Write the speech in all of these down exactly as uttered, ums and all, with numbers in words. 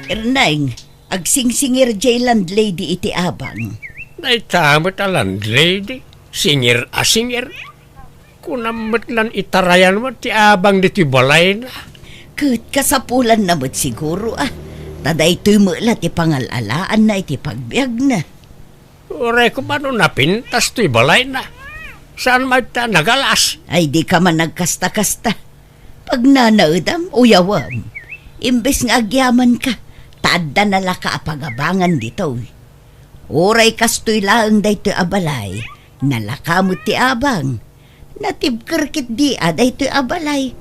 Erneng, agsingsingir jay landlady iti abang. Dayta met a landlady, singir a singir. Kunam met lan itarayan met ti abang ditoy balayna. Ket kasapulanna met siguro, a. Ta daytoy met la ti pangal-alaanna iti pagbiagna. Uray koma no napintas toy balayna. Saan met ta nagalas? Ay, di ka man nagkasta-kasta. Pagnanaedam, uyawam. Imbes nga agyamanka, ta adda nalaka a pagabangan ditoy. Uray kastoy laeng daytoy a balay, nalaka met ti abang. Natibker ketdi a daytoy a balay.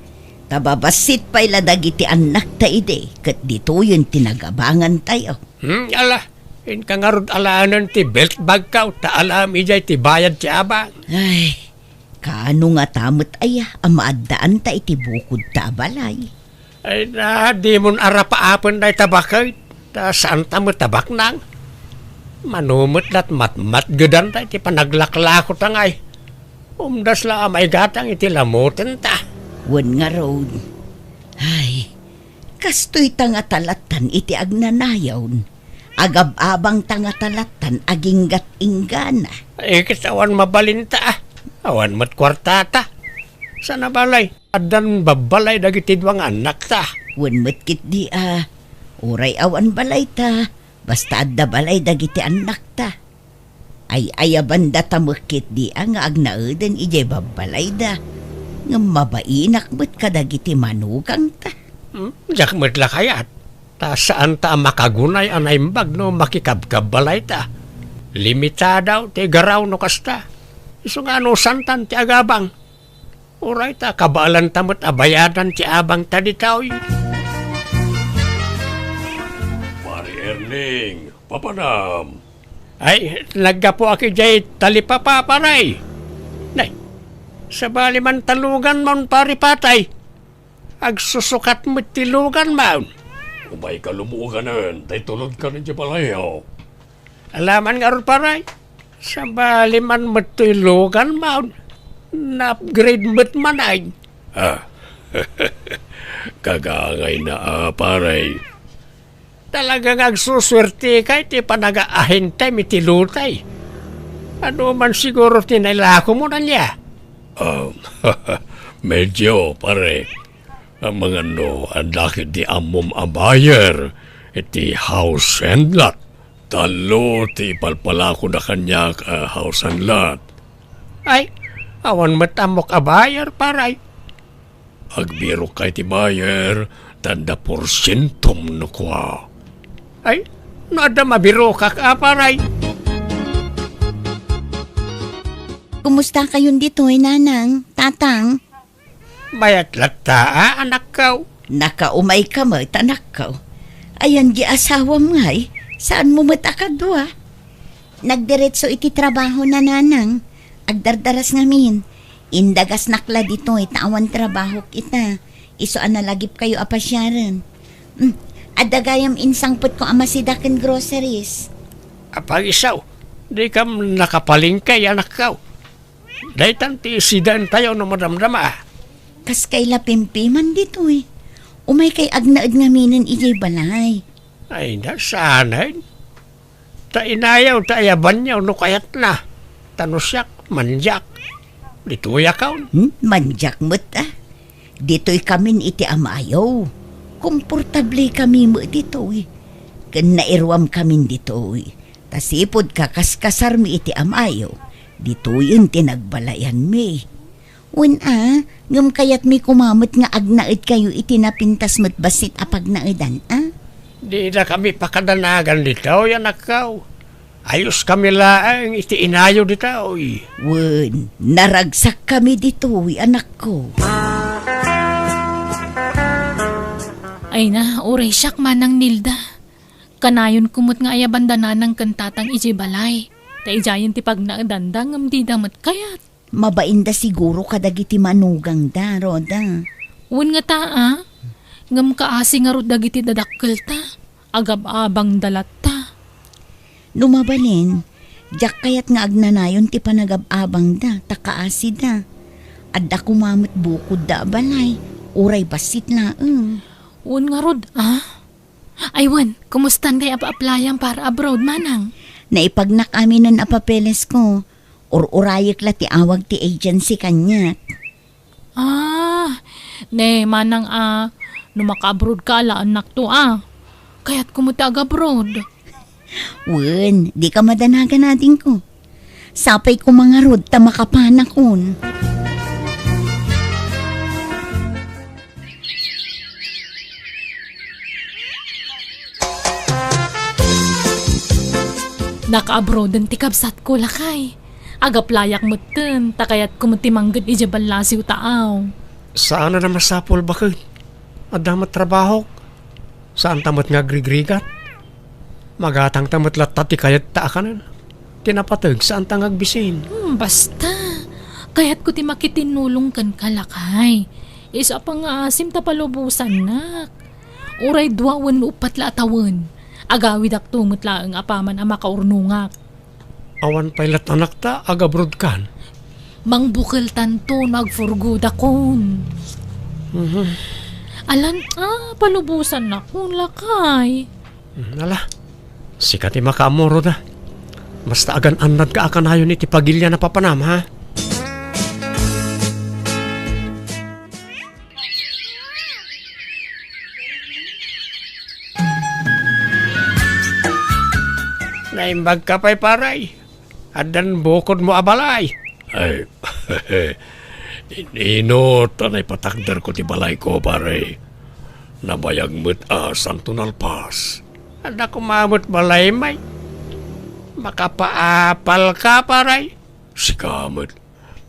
Ta babassit pay la dagiti annakta idi, ket ditoyen ti nagabangantayo. Hmm, ala, inka ngarud alaenen ti belt bagkaw, ta alaem idiay ti bayad ti abang. Ay, kaano ngata met aya a maaddaanta iti bukodta a balay? Ay na, dimon arapaapen dayta baket, ta saanta met a baknang. Mano met lat matmatgedanta iti panaglaklakota ngay. Umdas la a maigatang iti lamutenta. Wen ngarud. Ay, kastoyta ngata lattan iti agnanayon. Agab-abangta ngata lattan aginggat-inggana. Ay, ket awan mabalinta, a. Awan met kuartata. Saan a balay? Addan babbalay dagiti dua nga annakta. Wen met ketdi a, uray awan balayta, basta adda balay dagiti annakta. Ay-ayabandata met ketdi a nga agnaeden idiay babbalayda. Ngem mabainak met kadagiti manugangta. Hmm, diak met la kayat. Ta saanta a makagunay a naimbag no makikabkabbalayta. Limitadaw ti garaw no kasta. Isu nga anusantan ti agabang. Uray ta kabaelanta met a bayadan ti abangta ditoy. Pare Erning, papanam. Ay, naggapuak idiay talipapa, pare. Nay, sabali man ta luganmon, pare Patay. Agsusukat met ti luganmon. Umayka lumuganen, tay tulodkan idiay balayyo. Alaman ngarud, pare. Sabali man met toy luganmon. Na-upgrade met man ay. Ah, kagangayna a, pare. Talaga nga agsusuertika iti panagaahintem iti lutay. Ano man siguro ti nailakomon, ania? Ah, medyo, pare. Amangan no adda ketdi ammom a buyer iti house and lot. Tallo ti ipalpalakona kaniak a house and lot. Ay, awan met ammok a buyer, pare. Agbirokka iti buyer, ta adda porsientom no kua. Ay, no adda mabirokak a, pare. Kumustakayon ditoy, Nanang, Tatang? Mayat latta a, anakko. Nakaumayka met, anakko. Ayan di asawam ngay, saanmo met a kadua? Nagdiretso iti trabahona, Nanang. Agdardaras ngamin. Indagasnak la ditoy ta awan trabahok ita. Isu a nalagipkayo a pasiaren. Mm, adda gayam insangpetko a masida ken groceries. Apay isu, dikam nakapalengke, anakko. Daytan ti sidaentayo no madamdama. Kaskay la pimpiman ditoy. Umaykay agnaed ngaminen idiay balay. Ay, nasanen. Ta inayo, ta ayabanyo no kayatna. Ta no siak, mandiak. Ditoyakon. Hmm? Mandiak met, a. Ditoykamin iti amayo. Komportablekami met ditoy. Ken nairuamkamin ditoy. Ta sipud kakaskasarmi iti amayo, ditoyen ti nagbalayanmi. Wen a, ngem kayatmi koma met nga agnaedkayo iti napintas met bassit a pagnaedan, a? Didakami pakadanagan ditoy, anakko. Ayoskami laeng iti inayo ditoy. Wen, naragsakkami ditoy, anakko. Ay na, uray siak manang Nilda. Kanayonko met nga ayabanda nanang ken tatang idiay balay. Ta idiayen ti pagnaedanda ngem dida met kayat. Mabainda siguro kadagiti manugangda, Rhoda. Wen ngata, a? Ngem kaasi ngarud dagiti dadakkelta. Agab-abangda latta. No mabalin, diak kayat nga agnanayon ti panagab-abangda, ta kaasida. Adda koma met bukodda a balay, uray bassit laeng. Wen ngarud, a? Ay wen, kumustan kay apa-aplayam para abroad, manang? Naipagnak aminen a papelesko. Ur-urayek la ti awag ti agency kaniak. Ah, ne, manang a, no maka-abroad ka, alaennakto a. Kayatko met ti agabroad. Wen, dika madanagan, adingko. Sapay ko mangarud ta makapanakon. Nakaabroaden ti kabsatko, lakay. Agaplayak metten, ta kayatko met ti mangged idiay ballasiw taaw. Saan a masapul, baket. Adda met trabahok. Saanta met nga agrigrigat. Magatangta met latta ti kayat ta a kanen. Ti napateg, saanta nga agbisin. Hmm, basta. Kayatko ti makitinnulong kenka, lakay. Isu a pangngaasim ta palubosannak. Uray dua wenno uppat la a tawen, agawidakto met laeng apaman a makaurnongak. Awan pay latta anakta, agabroad kan? Mangbukeltanto no agfurgodakon. Mhm. Alan, ah, palubosannakon, lakay. Mhm, ala, sika ti makaammo, Roda. Basta agan-annadka a kanayon iti pagilian a papanam, ha? Naimbagka pay, pare. Addan bukodmo a balay. Ay, inino ta naipatakderko ti balayko, pare. Nabayag met a santo nalpas. Adda koma met balay, may. Makapaapalka, pare. Sika met.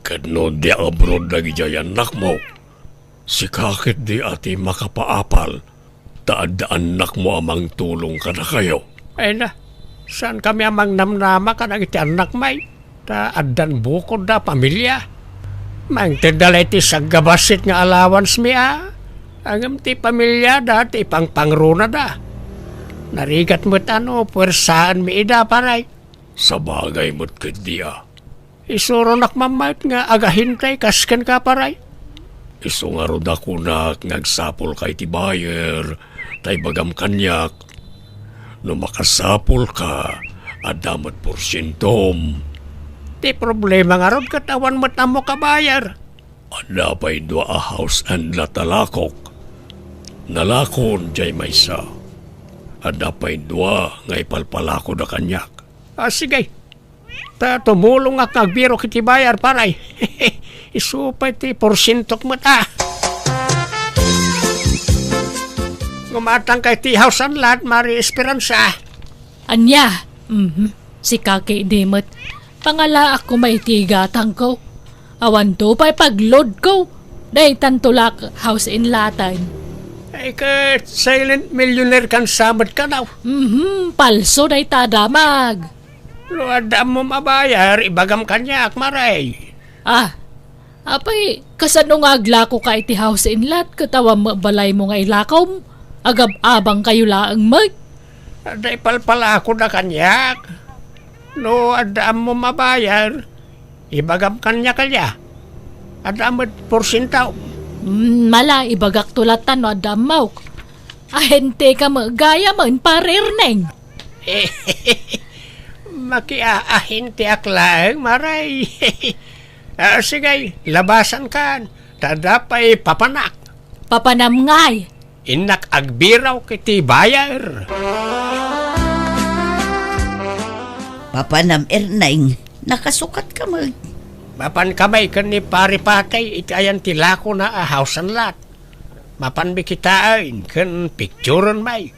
Ket no di abroad dagidiay annakmo, sika ketdi a ti makapaapal, ta adda annakmo a mangtulong kadakayo. Ay na, saankami a mangnamnama kadagiti annakmi, ta addan bukodda a pamilia. Mangtedda la iti saggabasit nga allowancemi a, ngem ti pamiliada ti ipangpangronada. Narigat met a no puersaanmi ida, pare. Sabagay met ketdi a. Isuronak mammayt nga agahintay kas kenka, pare. Isu ngarud a kunak nga agsapulka iti buyer, ta ibagam kaniak. No makasapulka, adda met porsientom. Ti problema ngarud ket awan met ammok a buyer. Adda pay dua a house and lot a lakok. Nalakon diay maysa. Adda pay dua nga ipalpalakoda kaniak. Ah, sige. Ta tumulongak nga agbirok iti buyer, pare. Isu pay ti porsientok met, ah. Gumatangka iti house and lot, Mari Esperanza. Ania? Mhm. Sika ketdi met. Pangalaak koma iti gatangko. Awanto pay pagloadko. Daytanto la house and lot-an. Ay, ket silent millionaire kan sa met kano. Mhm, palso dayta a damag. No adda ammom a buyer, ibagam kaniak, Mare. Ah, apay, kasano nga aglakoka iti house and lot ket awan met balaymo nga ilakom? Agab-abangkayo laeng met. Adda ipalpalakoda kaniak. No adda ammom a buyer, ibagam kaniak, aya. Adda met porsiento. Mm, mala, ibagakto latta no adda ammok. Ahenteka met gayam, Pare Erneng. Makiaahentiak laeng, Mare. Ah, sige, labasankan. Ta adda pay papanak. Papanam ngay? Innak agbirok iti buyer. Papanam, Erneng, nakasukatka met. Mapanka met ken ni Pare Patay iti ayan ti lakona a house and lot. Mapanmi kitaen ken picturen met.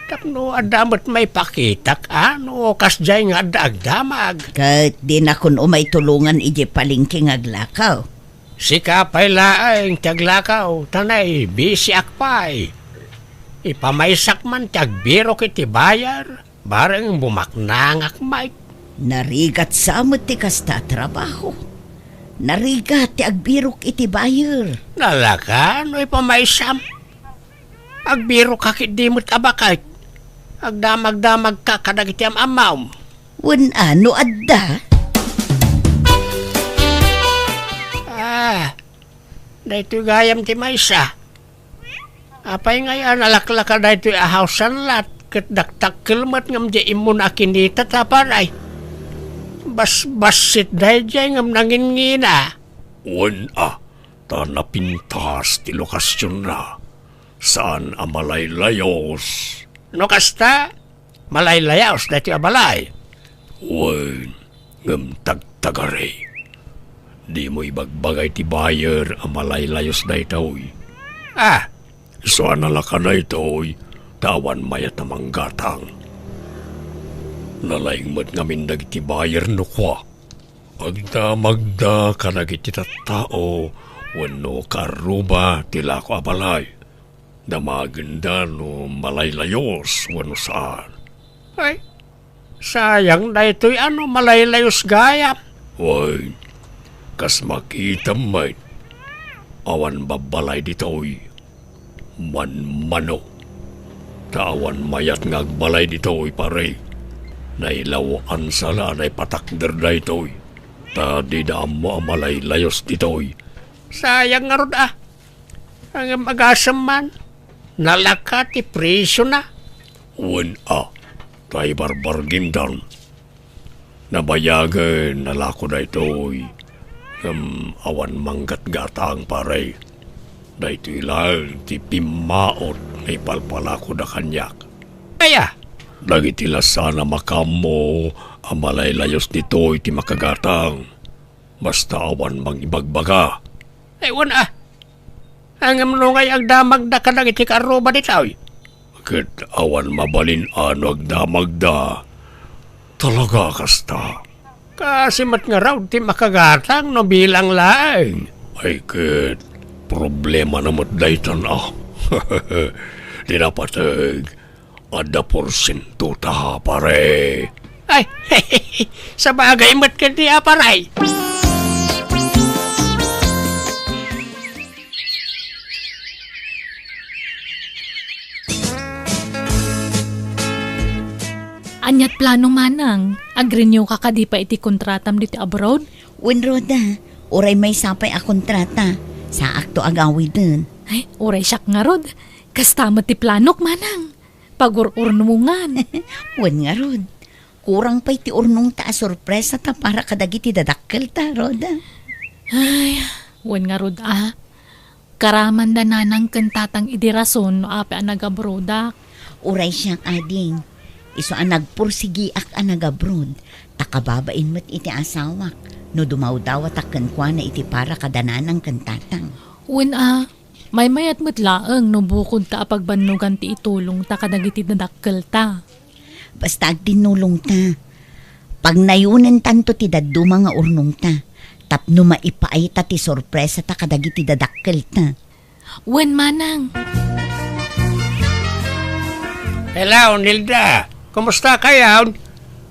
Tapno adda met maipakitak a no kasdiay nga adda agdamag. Ket dinakon umay tulongan idiay palengke nga aglakaw. Sika pay laeng ti aglakaw, ta naibisiak pay. Ipamaysak man ti agbirok iti buyer, bareng bumaknangak met. Narigat sa met ti kasta a trabaho. Narigat ti agbirok iti buyer. Nalaka no ipamaysam. Agbirokka ketdi met a baket. Agdamagdamagka kadagiti am-ammom. Wen a no adda. Ah, daytoy gayam ti maysa. Apay ngay a nalaklaka daytoy a house and lot ket dakdakkel met ngem diay immuna a kinita ta, pare? Basbassit daydiay ngem nangingina. Wen a, ta napintas ti lokasionna. Saan a malaylayos. No kasta, malaylayos daytoy a balay. Wen, ngem tagtagari. Dimo ibagbaga iti buyer a malaylayos daytoy. Ah, isu a nalaka daytoy, ta awan mayat a manggatang. Nalaing met ngamin dagiti buyer no kua. Agdamagda kadagiti tattao wenno kaarruba ti lako a balay. Damagenda no malaylayos wenno saan. Ay, sayang daytoy a no malaylayos gayam. Wen, kas makitam met, awan babbalay ditoy. Manmano. Ta awan mayat nga agbalay ditoy, pare. Nailaw a sala a naipatakder daytoy. Ta dida ammo a malaylayos ditoy. Sayang ngarud a. Ngem agasem man, nalaka ti presiona. Wen a, ta ibarbargindan. Nabayagen a lako daytoy, ngem awan manggatgatang, pare. Daytoy laeng ti pimmaot nga ipalpalakoda kaniak. Aya? Dagiti la saan a makaammo a malaylayos ditoy ti makagatang. Basta awan mangibagbaga. Ay, wen a. Ngem no ngay agdamagda kadagiti kaarruba ditoy? Ket awan mabalin a no agdamagda. Talaga kasta. Kaasi met ngarud ti makagatang no bilang laeng. Ay ket, problemana met daytan a. Ti napateg, adda porsiento ta, pare. Ay, sabagay met ket ni a, pare. Aniat plano manang? Ag-renew ka kadi pay iti kontratam ditoy abroad? Wen, Rhoda, uray maysa pay a kontrata, saakto agawiden. Ay, uray siak ngarud. Kasta met ti planok, manang. Pagur-urnongan. Wen ngarud. Kurang pay ti urnongta a sorpresata para kadagiti dadakkelta, Rhoda. Ay, wen ngarud a. Karamanda nanang ken tatang idi rason no apay a nagabrodak. Uray siak, ading. Isu a nagpursigiak a nagabrod, ta kababain met iti asawak no dumawdawatak kenkuana iti para kada nanang ken tatang. Wen a, maymayat met laeng no bukodta a pagbannogan ti itulongta kadagiti dadakkelta. Basta agtinnulongta. Pagnayonentanto ti dadduma nga urnongta, tapno maipaayta ti sorpresata kadagiti dadakkelta. Wen manang. Hello, Nilda. Kumusta kayon?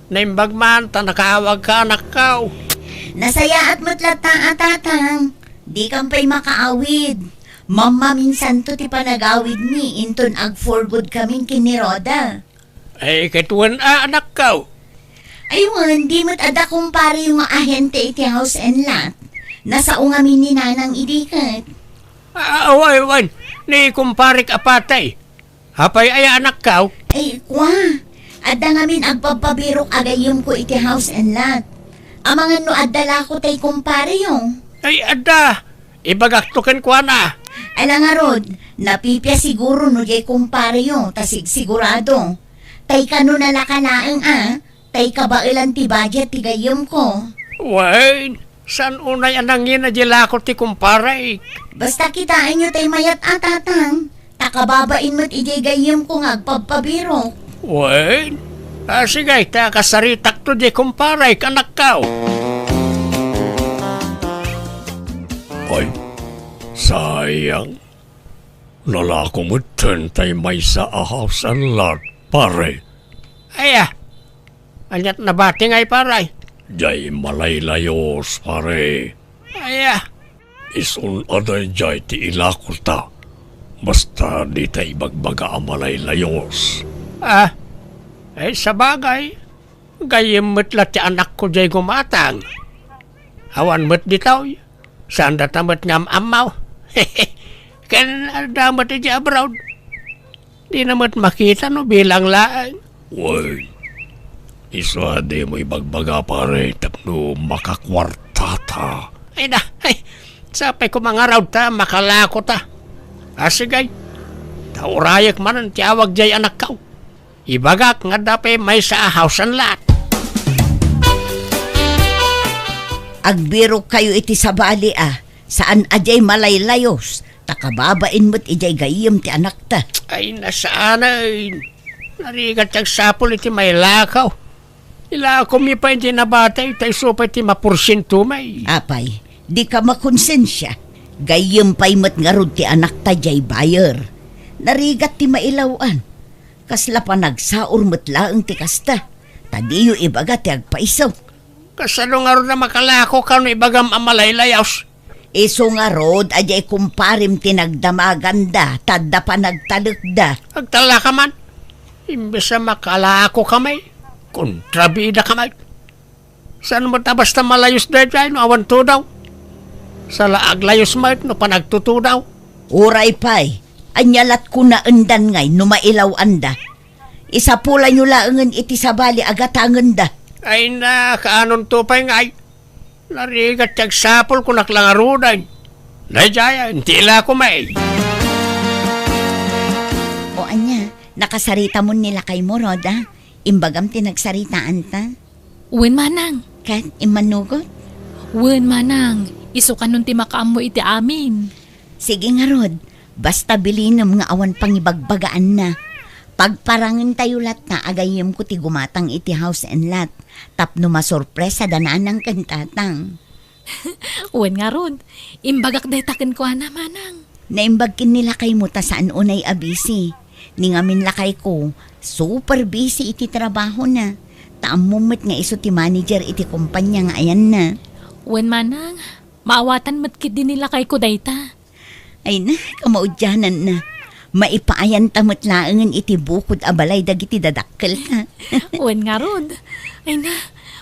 Naimbag man ta nakaawagka, anakko. Nasayaat met latta a tatang. Dikam pay makaawid. Mammaminsanto ti panagawidmi inton ag-for good kamin ken ni Rhoda. Ay, ket wen a, anakko. Ay wen, di met adda kumpareyo nga ahente iti house and lot. Nasao ngamin ni nanang idi ket. Ah, wen, wen. Ni kumparek a patay. Apay aya, anakko? Ay, kua. Adda ngamin agpabpabirok a gayyemko iti house and lot. Amangan no adda lako tay kumpareyo. Ay, adda. Ibagakto kenkuana. Ala ngarud, napipia siguro no diay kumpareyo, ta sigsigurado. Tay kano nalaka laeng a, tay kabaelan ti budget ti gayyemko. Wen, saan unay a nangina diay lako ti kumparek? Basta kitaenyo tay mayat a tatang, ta kababain met idiay gayyemko nga agpabpabirok. Wen, a, sige, ta kasaritakto diay kumparek, anakko. Ay, sayang. Nalako metten tay maysa a house and lot, pare. Aya, aniat nabati ngay, pare? Diay malaylayos, pare. Aya. Isun a daydiay ti ilakota. Basta dita ibagbaga a malaylayos. Ah, ay sabagay. Gayyem met la ti anakko diay gumatang. Awan met ditoy. Saanda ta met nga am-ammo. Ken adda met idiay abroad. Dina met makita no bilang laeng. Wen, isu a dimo ibagbaga, pare, tapno makakuartata. Ay na, ay, sapay ko mangarud ta makalako ta. A, sige. Ta urayek manen ti awag diay anakko. Ibagak nga adda pay maysa a house and lot. Agbirokkayo iti sabali a, saan a diay malaylayos, ta kababain met idiay gayyem ti anakta. Ay, nasaanay. Narigat ti agsapul iti mailakaw. Ilakom mi pay iti nabatay, ta isu pay ti maporsiento may. Apay, dika makonsensia. Gayyem pay met ngarud ti anakta diay buyer. Narigat ti mailaw-an. Kasla panagsaur met laeng ti kasta, ta diyo ibaga ti agpaiso. Kasano ngarud a makalako kano ibagam a malaylayos? Isu ngarud a diay kumparem ti nagdamaganda, ta adda panagtalekda. Agtalaka man. Imbes a makalako kami, kontrabida kami. Saan met a basta malayos daydiay no awan tudaw? Saan la aglayos met no panagtutudaw? Uray pay, ania lat kunaendan ngay no mailaw-anda? Isapulanyo laengen iti sabali a gatangenda. Ay na, kaanonto pay ngay? Narigat ti agsapul kunak la ngaruden. Daydiay, inti ilako may. O ania, nakasaritamon ni lakaymo, Rhoda? Imbagam ti nagsaritaanta? Wen, manang. Ket immanugot? Wen, manang. Isu kanon ti makaammo iti amin. Sige ngarud, basta bilinem nga awan pangibagbagaanna. Pagparangentayo latta a gayyemko ti gumatang iti house and lot tapno masurpresa da nanang ken tatang. Wen ngarud, imbagak dayta kenkuana, manang. Naimbag ken ni lakaymo ta saan unay a busy. Ni ngamin lakayko, super busy iti trabahona. Ta ammom met nga isu ti manager iti kompania nga ayanna. Wen manang, maawatan met ketdi ni lakayko dayta. Ay na, kamaudiananna. Maipaayanta met laengen iti bukod a balay dagiti dadakkelna. Wen ngarud. Ay na,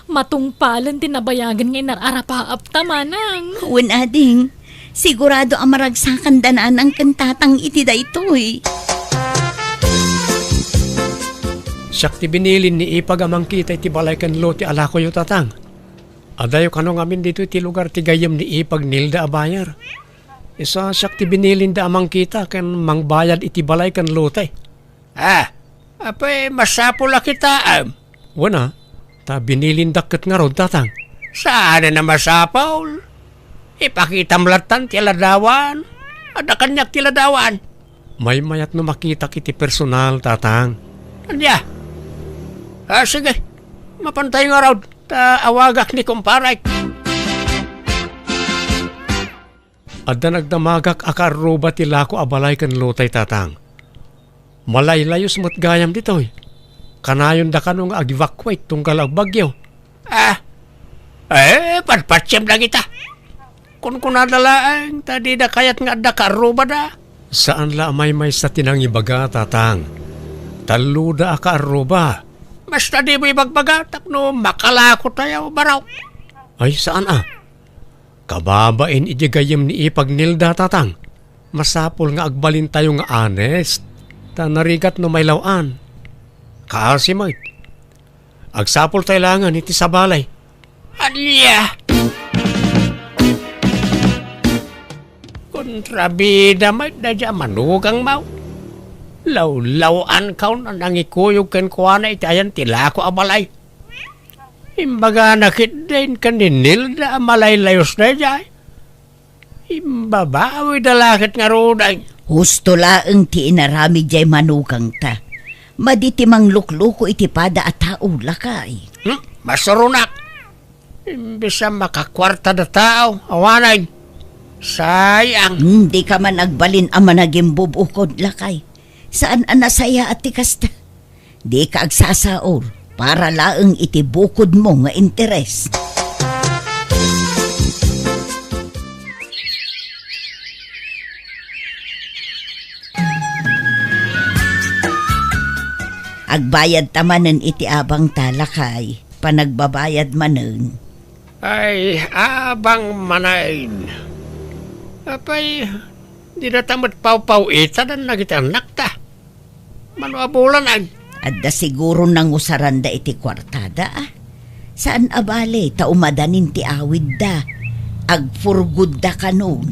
matungpalen ti nabayagen nga inar-arapaapta, manang. Wen, ading. Sigurado a maragsakanda nanang ken tatang iti daytoy. Siak ti binilin ni Ipag a mangkita iti balay ken lote a lakoyo, tatang. Adayo kano ngamin ditoy ti lugar ti gayyem ni Ipag Nilda a buyer. Isu a siak ti binilinda a mangkita ken mangbayad iti balay ken lote. Ah, apay masapul a kitaem? Wen a, ta binilindak ket ngarud, tatang. Saanen a masapul? Ipakitam lattan ti ladawan. Adda kaniak ti ladawan. Maymayat no makitak iti personal, tatang. Ania? Ah, sige. Mapantayo ngarud, ta awagak ni kumparek. Adda nagdamagak a kaarruba ti lako a balay ken lotay, tatang. Malaylayos met gayam ditoy. Kanayon da kano nga ag-evacuate tunggal agbagyo. Ah, eh, patpatsem dagita. Kunkunada laeng ta dida kayat nga adda kaarrubada. Saan la a maymaysa ti nangibaga, tatang. Talloda a kaarruba. Basta dimo ibagbaga tapno makalako tayo, barok. Ay, saan a? Kababain iti gayyem ni Ipag Nilda, tatang. Masapul nga agbalintayo nga honest. Ta narigat no mailaw-an. Kaasi met. Agsapul tayo laengen iti sabali. Ania? Kontrabida met daydiay a manukangmo. Lawlaw-anko a nangikuyog kenkuana iti ayan ti lako a balay. Imbagana ketdin ken ni Nilda a malaylayos daydiay. Imbabawida la ket ngaruden. Husto laeng ti inaramid diay manukangta. Madi ti manglukloko iti pada a tao, lakay. Hmm? Masuronak. Imbes a makakuartada tao, awanen. Sayang. Hmm, dika man agbalin a managimbubukod, lakay. Saan a nasayaat ti kasta? Dika agsasaol para laeng iti bukodmo nga interes. Agbayadta manen iti abangta, lakay. Panagbabayad manen. Ay, abang manen. Apay, Di data met pawpaw-itadan dagiti annakta. Mano a bulan, ag? Adda siguro nangusaranda iti kuartada, a? Saan a bale, ta umadanin ti awidda. Agpurgodda kanon.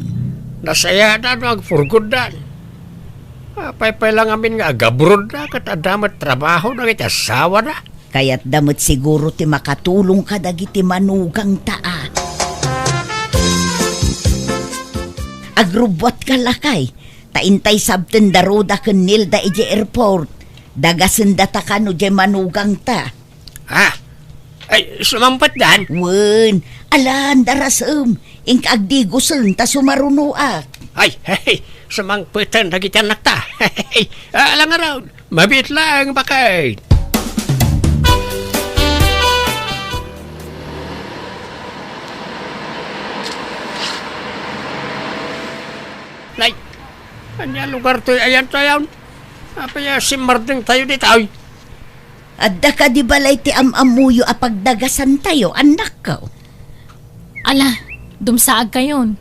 Nasayada no agpurgoddan. Apay pay la ngamin nga agabrodda ket adda met trabaho dagiti asawada? Kayatda met siguro ti makatulong kadagiti manugangta, a. Agrubbuatka, lakay, ta intay sabten da Roda ken Nilda idiay airport. Dagasendata kano diay manugangta. Ha? Ay, sumangpetdan? Wen, alan, darasem. Inka agdigosen ta sumarunoak. Ay, hey, sumangpeten dagiti annakta. Ah, ala ngarud, mabiit laeng, baket. Nay, ania lugar toy ayan tayon? Apay a simmardengtayo ditoy? Adda kadi balay ti am-ammoyo a pagdagasantayo, annakko? Ala, dumsaagkayon.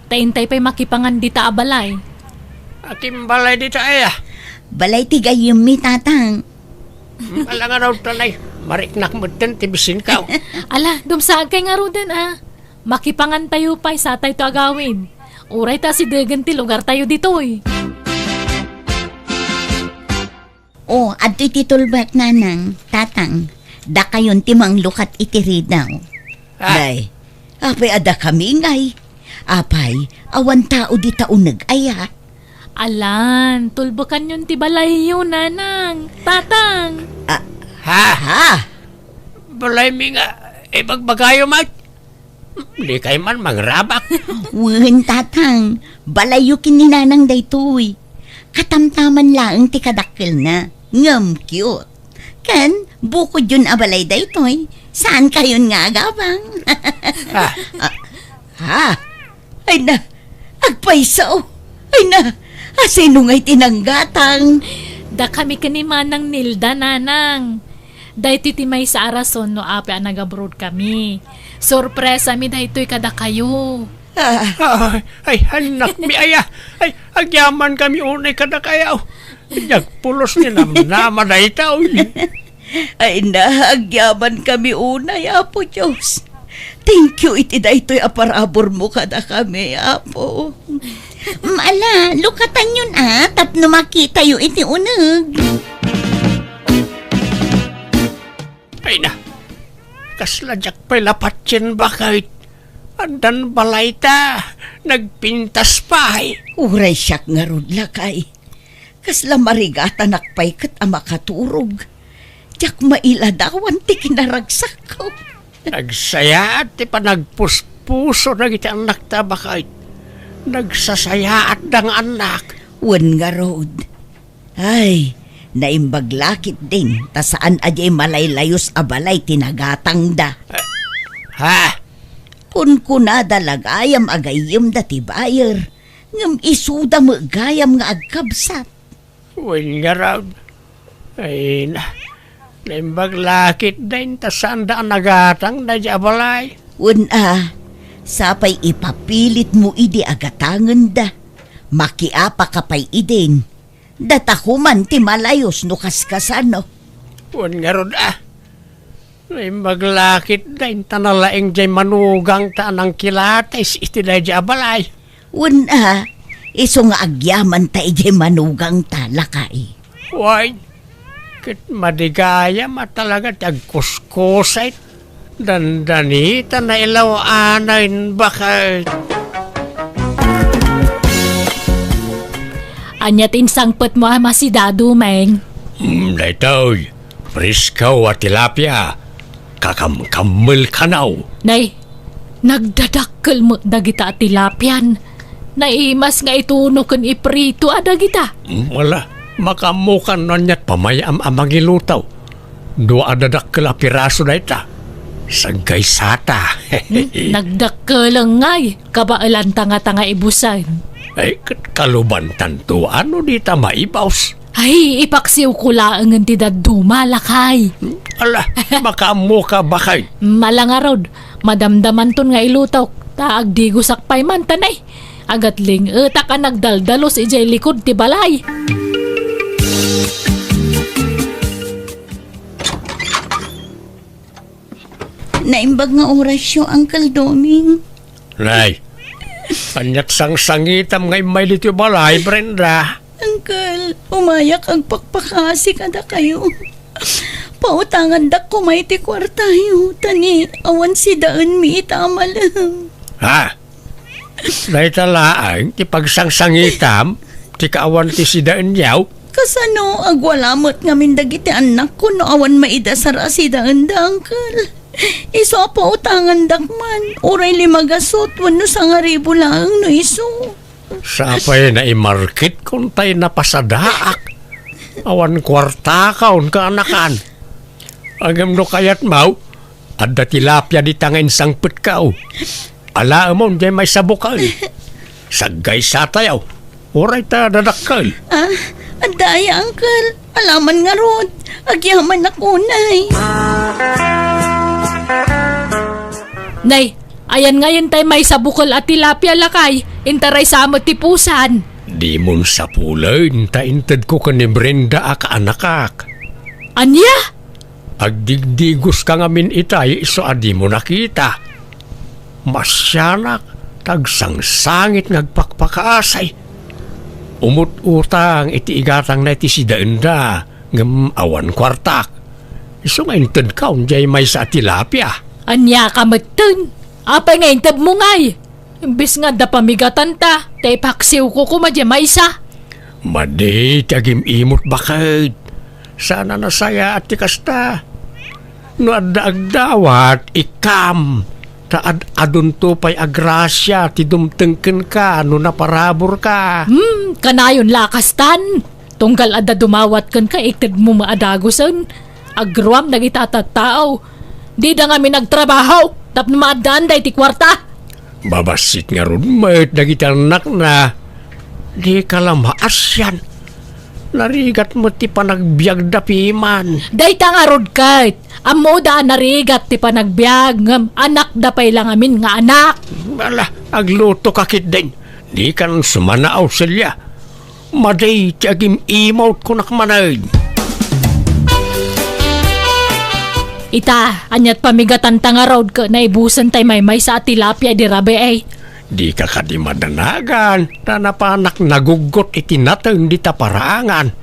Ta intay pay makipangan dita a balay. Akin balay dita aya? Balay ti gayyemmi, tatang. Ala nga daw tanay, mariknak metten ti bisinkaw. Ala, dumsaagkay ngaruden, a. Makipangantayo pay satayto agawid. Uray ta asidegen ti lugartayo ditoy. O, adtoy ti tulbek, nanang, tatang. Dakayon ti manglukat iti ridaw. Ah. Day, apay a dakami ngay? Apay, awan tao dita uneg aya? Alan, tulbekanyon ti balayyo, nanang, tatang. Ah, ha? Ha? Balaymi nga ibagbagayo met? Dikay man mangrabak. Wen, tatang. Balayyo ken ni nanang daytoy. Katamtaman laeng ti kadakkelna. Ngem cute. Ken, bukodyon a balay daytoy. Saankayon nga agabang. Ah. Ah, ha? Ay na, agpayso. Ay na, asino ngay ti nanggatang? Dakami ken ni Manang Nilda, nanang. Daytoy ti maysa a rason no apay a nagabroad kami. Sorpresami daytoy kadakayo. Ah. Ay, ay, annakmi aya. Ay, agyamankami unay kadakayo. Diak pulos ni namnama dayta, uy. Ay na, agyamankami unay, Apo Dios. Thank you iti daytoy a paraburmo kadakami, Apo. Mm, ala, lukatanyon a, tapno makitayo iti uneg. Ay na, kasla diak pay lapatien baket. Addan balayta, nagpintas pay. Uray siak ngarud, lakay. Kasla marigatanak pay ket a makaturog. Diak mailadawan ti kinaragsakko. Nagsayaat ti panagpuspuso dagiti annakta, baket. Nagsasayaatda nga annak. Wen ngarud. Ay, naimbag la ketdin, ta saan a diay malaylayus a balay ti nagatangda. Eh, ha? Kunkunada la gayam a gayyemda ti buyer, ngem isuda met gayam nga agkabsat. Wen ngarud. Ay na, naimbag la ketdin ta saanda a nagatang daydiay a balay. Wen a, sapay ipapilitmo idi a gatangenda. Makiapaka pay idin. Data koman ti malayus no kaskasano. Wen ngarud a. Naimbag la ketdin ta nalaing diay manugangta a nangkilatis iti daydiay a balay. Wen a, isu nga agyamanta idiay manugangta, lakay. Wen, ket madi gayam a talaga ti agkuskusay. Dandanita nailaw-anay, baket. Ania ti insangpetmo a masidadu, Meng? Mm, daytoy, presko a tilapia. Kakamkammel kanaw. Nay, nagdadakkel met dagita a tilapian. Naimas nga ituno ken iprito a dagita. Mm, wala. Makaammokan no aniat pamayam a mangiluto. Dua a dadakkel a piraso dayta. Saggaysata. Hmm, nagdakkel ngay, kabaelanta ngata nga ibusen. Ay, ket kalubantanto, ano dita maibus? Ay, ipaksiwko laengen ti dadduma, lakay. Hmm, ala, makaammoka, baket. Ala ngarud, madamdamanton nga ilutok, ta agdigosak pay man, ta nay. Agatling-etak a nagdaldalus idiay likud ti balay. Naimbag nga orasyo, Uncle Doming. Nay, ania't sangsangitam nga immay ditoy balay, Brenda? Uncle, umayak agpakpakaasi kadakayo. Pautangandak koma iti kuartayo, ta ni awan sidaenmi ita a malem. Ha? Dayta laeng ti pagsangsangitam, ti kaawan ti sidaenyo? Kasano, agwala met ngamin dagiti annakko no awan maidasar a sidaenda, Uncle? Isu a pautangandak man, uray lima gasut wenno sangaribu laeng no isu. Sapay naimarketkon tay napasadaak. Awan kuartakaon kaanakan. Ngem no kayatmo, adda tilapia dita nga insangpetko. Alaemon diay maysa bukel. Saggaysatayo. Uray ta dadakkel. Ah, adda aya, Uncle? Alaman ngarud. Agyamanak unay. Nay, ayan ngayen tay maysa bukel a tilapia, lakay. Intaray sa met ti pusan. Dimon sapulen ta intedko ken ni Brenda a kaanakak. Ania? Agdigdigoska ngamin itay isu a dimo nakita. Masianak, ta agsangsangit nga agpakpakaasi. Umut-utang iti igatangna iti sidaenda, ngem awan kuartak. Isu nga intedko diay maysa a tilapia. Ania ka metten? Apay nga intedmo ngay? Imbes nga adda pamigatanta, ta ipaksiwko koma diay maysa. Madi ti agim-imot, baket. Saan a nasayaat ti kasta. No adda agdawat, ikkam. Ta ad-adunto pay a grasia ti dumteng kenka no naparaburka. Hmm, kanayon la a kastan. Tunggal adda dumawat kenka, itedmo met a dagusen. Agruam dagita a tattao. Dida ngamin agtrabaho tapno maaddaanda iti kuarta. Babassit ngarud met dagiti annakna. Dika la maasian. Narigat met ti panagbiagda piman. Dayta ngarud ket, ammoda a narigat ti panagbiag, ngem anakda pay la ngamin nga anak. Ala, aglutoka ketdin. Dikan sumanao, Celia. Madi ti agim-imot, kunak manen. Ita, ania't pamigatanta ngarud ket naibusen tay maymaysa a tilapia idi rabii? Dika kadi madanagan, ta napanak naguggot iti nateng dita paraangan.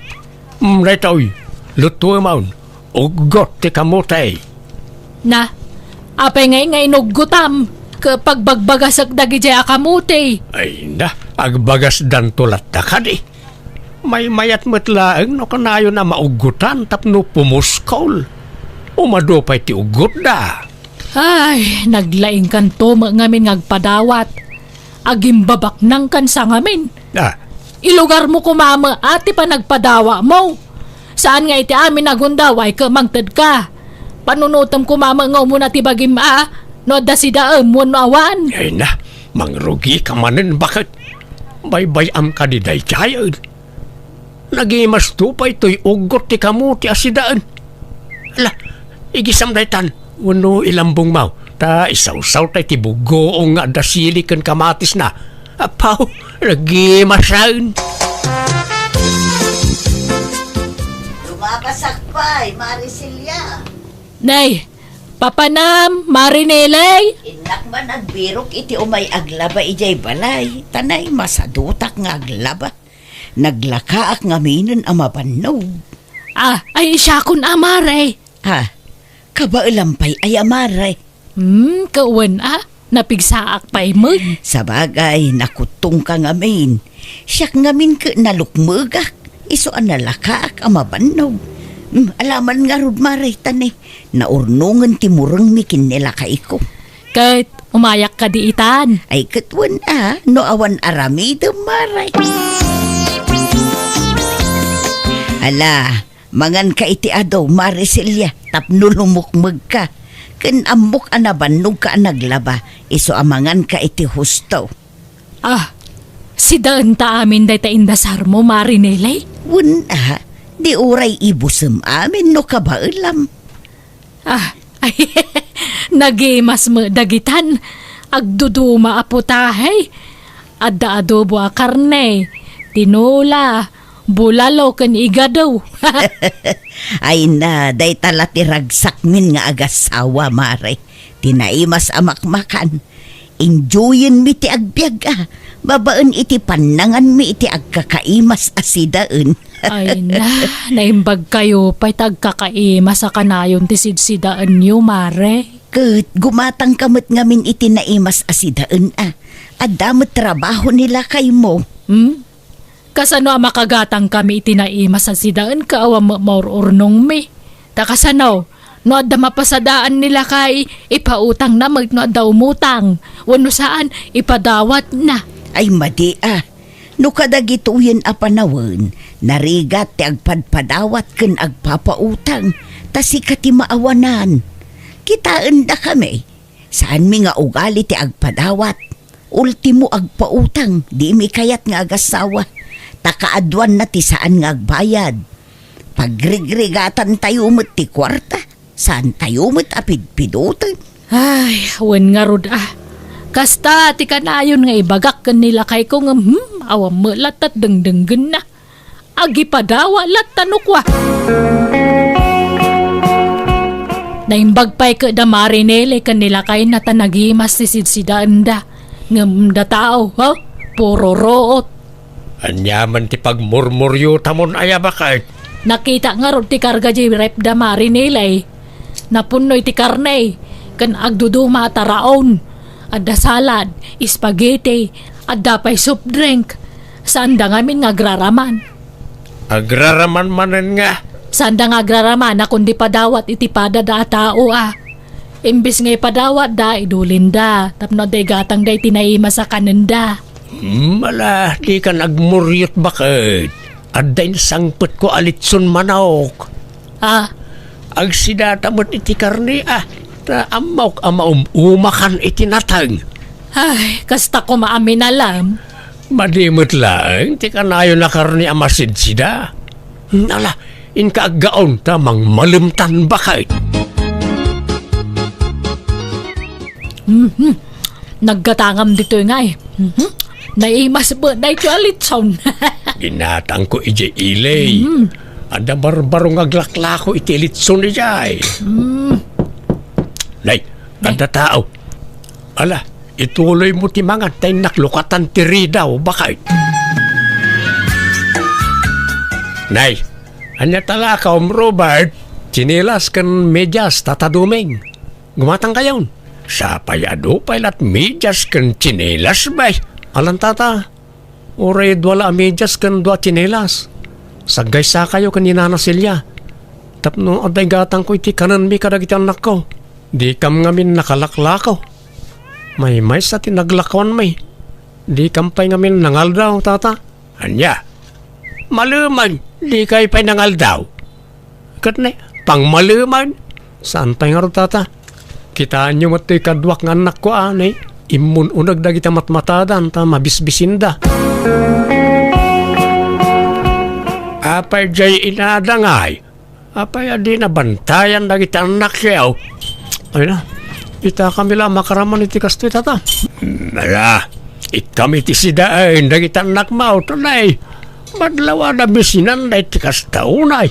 Mm, daytoy, lutuemon. Uggot ti kamote. Na, apay ngay nga inuggotam? Ket pagbagbagasek dagidiay a kamote. Ay na, agbagasdanto latta kadi. Maymayat met laeng no kanayon a mauggotan tapno pumuskol. Umadu pay ti uggotda. Ay, naglaingkanto met ngamin nga agpadawat. Agimbabaknangkan sa ngamin. Ah. Ilugarmo koma met ti panagpadawatmo. Saan nga iti amin a gundaway ket mangtedka. Panunotem koma met nga umuna ti bagim a no adda sidaem wenno awan. Ay na, mangrugika manen, baket. Baybay-am kadi daydiay. Nagimasto pay toy uggot ti kamote a sidaen. Ala, igisam daytan, wenno ilambongmo, ta isawsawtay ti buggoong nga adda sili ken kamatisna. Apaw, nagimasen. Lumabasak pay, Mari Celia. Nay, papanam, Mari Nelay. Innak man agbirok iti umay aglaba idiay balay, ta nay, masadutak nga aglaba. Naglakaak ngaminen a mabannog. Ah, ay, siakon a, Mare. Ha? Kabaelam pay aya, Mare? Hmm, kawen a, napigsaak pay met. Sabagay, nakuttongka ngamin. Siak ngamin ket nalukmegak. Isu a nalakaak a mabannog. Hmm, alaman ngarud, Mare, ta ni, naurnongen ti murengmi ken ni lakayko. Ket umayak kadi itan. Ay, ket wen a, no awan aramidem, Mare. Ala, manganka iti adu, Mare Celia, tapno lumukmegka. Ken ammok a nabannogka a naglaba, isu a manganka iti husto. Ah, sidaenta amin dayta indasarmo, Mare Nelay? Wen a, di uray ibusem amin no kabaelam. Ah, ay, nagimas met dagitan. Agduduma a putahe. Adda adobo a karne, tinola, bulalo ken igado. Ay na, dayta la ti ragsakmin nga agassawa, Mare. Ti naimas a makmakan. Enjoyenmi ti agbiag, a. Babaen iti pannanganmi iti agkakaimas a sidaen. Ay na, naimbag kayo pay ta agkakaimas a kanayon ti sidsidaenyo, Mare. Ket gumatangka met ngamin iti naimas a sidaen, a. Adda met trabaho ni lakaymo. Hmm? Kasano a makagatangkami iti naimas a sidaen ket awan met maur-urnongmi? Ta kasano, no adda mapasadaan ni lakay, ipautangna met no adda umutang, wenno saan, ipadawatna. Ay, madi, a. No kadagitoyen a panawen, narigat ti agpadpadawat ken agpapautang, ta sika ti maawanan. Kitaendakami. Saanmi nga ugali ti agpadawat. Ultimo, agpautang, dimi kayat nga agassawa. Ta kaaduanna ti saan nga agbayad. Pagrigrigatantayo met ti kuarta, saantayo met a pidpidoten. Ay, wen ngarud, a. Kasta ti kanayon nga ibagak ken ni lakayko ngem, hmm, awan met latta dengdenggenna. Agipadawat latta no kua. Naimbag pay ket da Mare Nele ken ni lakayna ta nagimas ti sidsidaenda. Ngem da tao, ha? Puro ruot. Ania man ti pagmurmuriotamon aya, baket? Nakita ngarud ti karga di ref da Mare Nele. Napunno iti karne, ken agduduma a taraon. Adda salad, spaghetti, adda pay soft drink. Saanda ngamin nga agraraman. Agraraman manen nga? Saanda nga agraraman a kundi padawat iti padada a tao, a. Imbes nga ipadawatda, idulinda, tapno adda igatangda iti naimas a kanenda. Hmm, ala, dikan agmuriot, baket. Adda insangpetko a litson manok. Ah? Agsidata met iti karne, a. Ta ammok a maum-umakan iti nateng. Ay, kasta koma a minalam. Madi met laeng ti kanayon a karne a masidsida. Hmm, ala, inka aggaon ta mangmalemtan, baket. Mhm. Naggatangam ditoy ngay. Mhm. Naimas met daytoy a litson. Ginatangko idiay ili. Mm. Adda barbaro nga aglaklako iti litson idiay. Mm. Nay, nay, adda tao. Ala, ituloymo ti mangan ta innak lukatan ti ridaw, baket. Nay, ania talakaw, Robert? Tsinelas ken medias, Tata Doming. Gumatangkayon. Sapay adu pay lat medias ken tsinelas, bay. Alan, Tata, uray dua la a medias ken dua a tsinelas. Saggaysakayo ken ni Nana Celia. Tapno adda igatangko iti kanenmi kadagiti annakko. Dikam ngamin nakalaklako. Maymaysa ti naglakuanmi. Dikam pay ngamin nangaldaw, Tata. Ania? Malumen, dikay pay nangaldaw? Ket ne, pangmalumen. Saan pay ngarud, Tata? Kitaenyo met toy kaduak nga annakko, a, ne? Immun-uneg dagiti matmatadan ta mabisbisinda. Apay diay inada ngay? Apay a di nabantayan dagiti annakyo? Ay na, itakami la a makaraman iti kastoy, Tata. Ala, ikkami ti sidaen dagiti annakmo, tunay. Madlaw a nabisinanda iti kasta unay.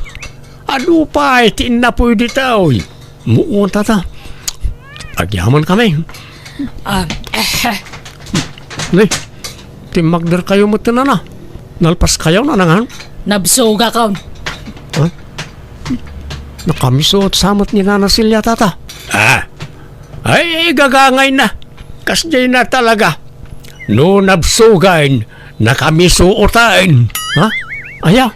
Adu pay ti innapuy ditoy. Muon, Tata. Agyamankami. Ah, eh. Nay, timmagderkayo met ti nana. Nalpaskayo, nanangan? Nabsogakon. Ha? Nakamiso sa met ni Nana Celia, Tata. Ah. Ay, gagangay na. Kasdiay na talaga. No nabsogan, nakamiso utaen. Ha? Aya?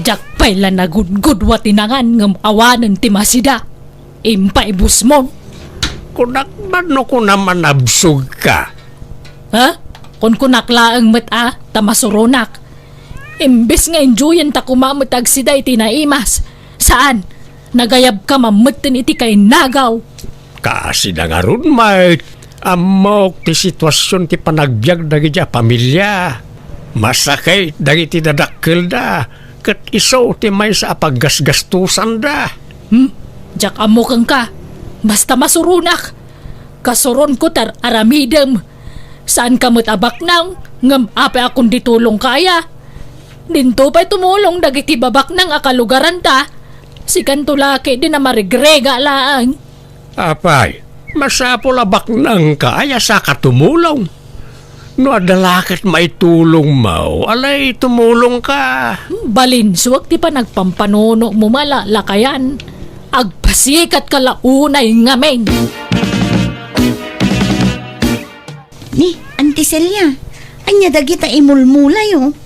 Diak pay la nagudgudua ti nangan ngem awanen ti masida. Impaibusmon. Kunak man no kunam a nabsogka? Ha? Kunkunak laeng met a, ta masuronak. Imbes nga enjoyen ta koma met agsida iti naimas. Saan? Nagayabka mammetten iti kainagaw. Kaasida ngarud met, ammok ti situasion ti panagbiag dagiti a pamilia. Masakit dagiti dadakkelda, ket isu ti maysa a paggasgastosanda. Hmm? Diak ammo kenka. Basta masuronak. Kasuronko ti ar-aramidem. Saanka met a baknang, ngem apay a kundi tulongka aya? Dinto pay tumulong dagiti babaknang a kalugaranta. Sikanto la ketdi a marigrega laeng. Apay, masapul a baknangka aya saka tumulong. No adda la ket maitulongmo, alay tumulongka. Balinsuak ti panagpampanunomo, malalakayan. Agpasikatka la unay ngamin. Ni, Auntie Celia, ania dagita imulmulayo?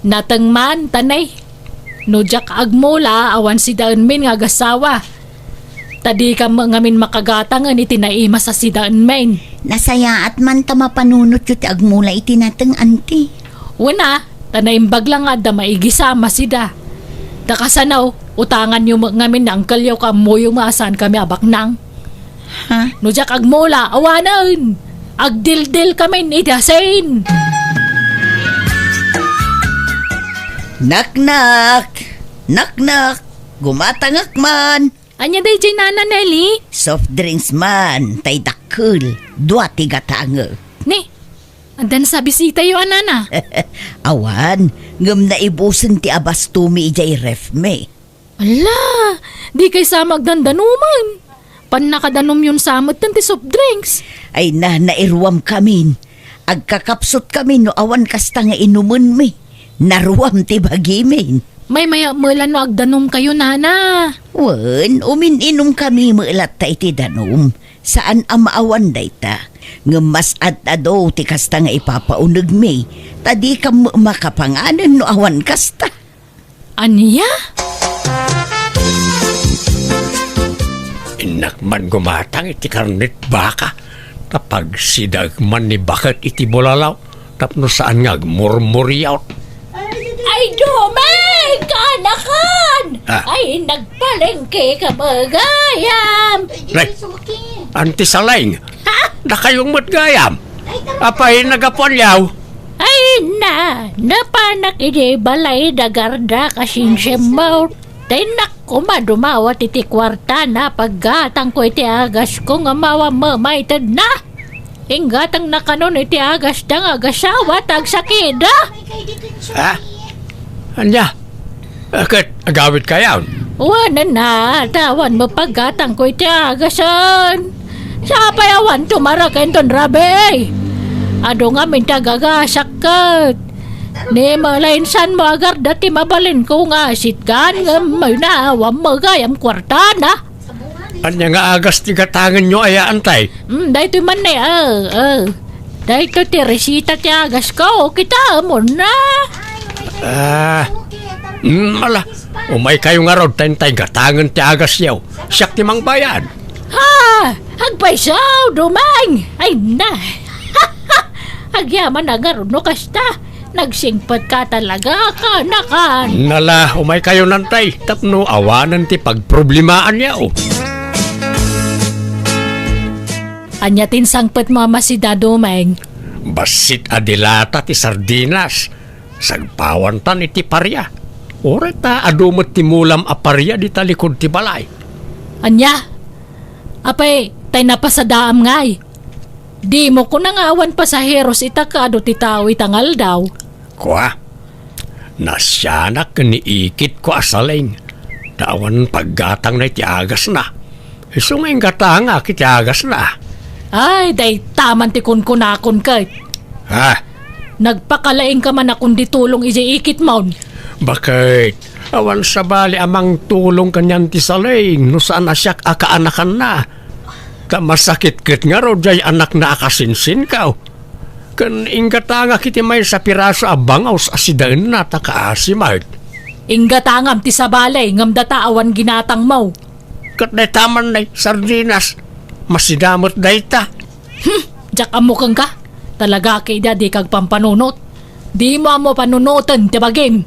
Nateng man, tanay. No diak agmula, awan sidaenmin nga agasawa. Ta dikam ngamin makagatangen iti naimas a sidaenmin. Nasayaat man ta mapanunotyo ti agmula iti nateng, Auntie. Wen a, ta naimbag la nga adda maigisam a sida. Ta kasano, utanganyo met ngamin ni angkelyo ken ammoyo nga saankami a baknang. Ha? No diak agmula, awanen! Agdildilkamin iti asin! Naknak! Naknak! Gumatangak man! Ania daydiay, Nana Nelly? Soft drinks man, tay dakkel. Dua ti gatangek. Ni, adda nasabisitayo a nana? Awan, ngem naibusen ti abastomi idiay refmi. Ala, dikay sa met agdandanoman. Pannakadanomyon sa metten ti soft drinks. Ay na, nairuamkamin. Agkakapsutkamin no awan kasta nga inumenmi. Naruam ti bagimin. Maymayat met la no agdanomkayo, nana. Wen, umin-inumkami met latta iti danum. Saan a maawan dayta. Ngem mas ad-adu ti kasta nga ipapaunegmi. Ta dikam makapanganen no awan kasta. Ania? Innak man gumatang iti karnet baka, ta pagsidaek man ni baket iti bulalaw, tapno saan nga agmurmuriaw. Ay, Domeng! Kaanakan! Ah. Ay, nagpalengke ka ba, gayam? Nay, Auntie Saleng, ha? Dakayo met gayam. Apay, nagapuan yaw? Ay na, napanak iti balay da garda kasinsiammo. Tay nak koma dumawat iti kuartana, paggatangko iti agasko nga mawa mamaytedna. Inggatangna kanon iti agasda nga agasawa ta agsakida. Ha? Ania? Ket agawidkayon? Wen a, ta awan met paggatangko iti agasen. Sapay awan tumaraken ton rabii. Adu ngamin ti agagasak ket. Ni malainsanmo agarda ti mabalinko nga asitgan ngem mayna awan met gayam kuartana. Ania nga agas ti gatangenyo aya, Antay? Mm, daytoy man ni, ah, ah. Daytoy ti resita ti agasko, kitaemon na. Ah, mm, ala, umaykayo ngarud ta intay gatangen ti agasyo. Siak ti mangbayad. Ha? Agpayso, Domeng! Ay na! Agyaman a ngarud no kasta. Nagsingpetka talaga, kaanakan. Nala, umaykayo, Antay, tapno awanen ti pagproblemaanyo. Ania ti insangpetmo a masida, Domeng? Bassit a dilata ti sardinas. Sagpawantan iti paria. Uray ta adu met ti mulam a paria dita likud ti balay. Ania? Apay, tay napasadaam ngay? Dimo kuna nga awan pasaheros ita ket adu ti tao ita nga aldaw. Kua, nasianak ken ni ikitko a Saleng, ta awan paggatangna iti agasna. Isu nga inggatangak iti agasna. Ay, dayta man ti kunkunakon ket. Ha? Nagpakalaingka man a kundi tulong idiay ikitmon. Baket, awan sabali a mangtulong kanian ti Saleng no saan a siak a kaanakanna. Ta masakit ket ngarud diay anakna a kasinsinkaw. Ken inggatangak iti maysa piraso a bangaws a sidaenna ta kaasi met. Inggatangam ti sabali ngem data awan ginatangmo. Ket dayta man nay sardinas, masida met dayta. Hmm, diak ammo kenka. Talaga ketdi a dika agpampanunot. Dimo ammo panunoten ti bagim.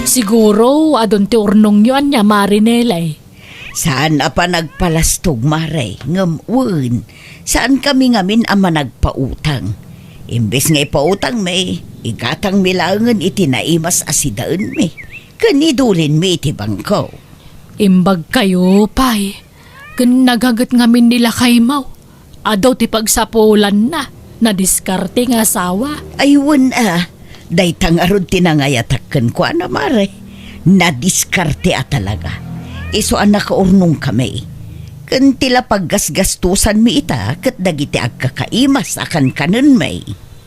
Siguro, adun ti urnongyo ania, Mare Nelly. Saan a panagpalastog, Mare, ngem wen, saankami ngamin a managpautang. Imbes nga ipautangmi, igatangmi laengen iti naimas a sidaenmi, ken idulinmi iti bangko. Imbagkayo pay, ken nagaget ngamin ni lakaymo. Adu ti pagsapulanna. Nadiskarte nga asawa. Ay, wen a. Dayta ngarud ti nangayatak kenkuana, mare. Nadiskarte a talaga. Isu a nakaurnongkami. Ken ti la paggasgastosanmi ita ket dagiti agkakaimas a kankanenmi.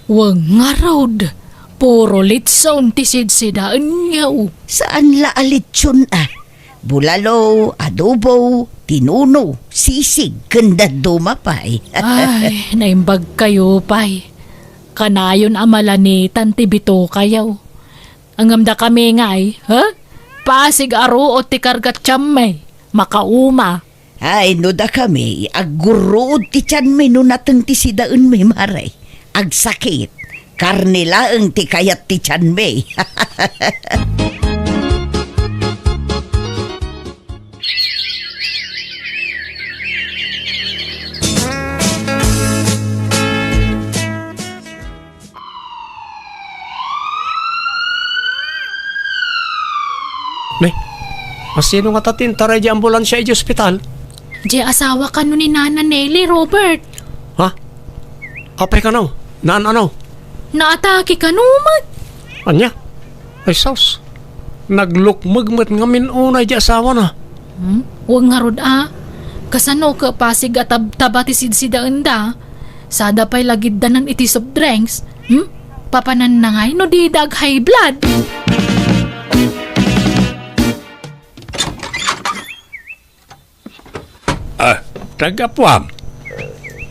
Wen ngarud, puro litson ti sidsidaenyo. Saan la a litson a. Bulalo, adobo, tinuno, sisig, ken dadduma pay. Ay, naimbagkayo pay. Kanayon a malanitan ti bitokayo. Ngem dakami ngay, ha? Pasig a ruot ti kargat tianmi. Makauma. Ay, no dakami, aggurruod ti tianmi no nateng ti sidaenmi, mare. Agsakit. Karne laeng ti kayat ti tianmi. Ne, asino ngata ti intaray di ambulansia iti ospital? Di asawa kano ni Nana Nelly, Robert. Ha? Apay kano? Naan ano? Naatake kano met. Ania? Ay sus. Naglukmeg met ngamin unay di asawana. Hmm? Wen ngarud a. Kasano ket pasig a tabtaba ti sidsidaenda? Sada pay lagiddanan iti soft drinks. Hmm? Papananna ngay no dida ag-high blood. Ah, tagapuam.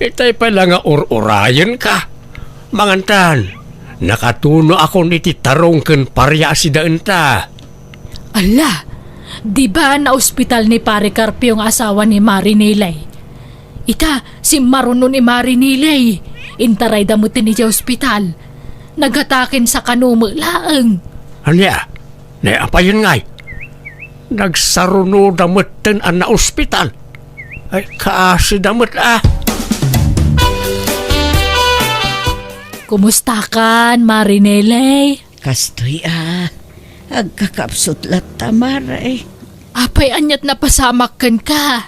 Itay pay la nga ur-urayenka. Mangantan, nakatuno akon iti tarong ken paria a sidaenta. Ala, di ba naospital ni Pare Carpio nga asawa ni Mari Nilay? Ita, simmaruno ni Mari Nilay. Intarayda met iti ospital. Nagataken sa kano met laeng. Ania? Ne, apayen ngay? Nagsarunoda metten a naospital. Ay, kaasida met a. Kumustakan, Mari Nilay? Kastoy a. Agkakapsut latta, Mare. Apay aniat napasamak kenka?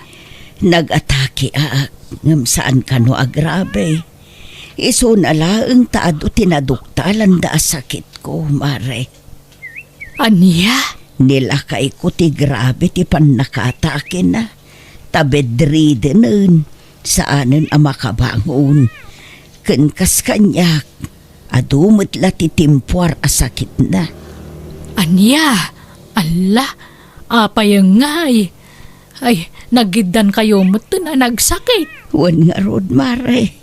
Nag-atake a, ngem saan kano a grabe. Isuna laeng ta adu ti naduktalanda a sakitko, Mare. Ania? Ni lakayko ti grabe ti pannakatakena, ta bedridden-en, saanen a makabangon. Ken kas kaniak, adu met la ti timpuar a sakitna. Ania? Alla, apay ngay? Ay, nagiddankayo metten a nagsakit. Wen ngarud, Mare.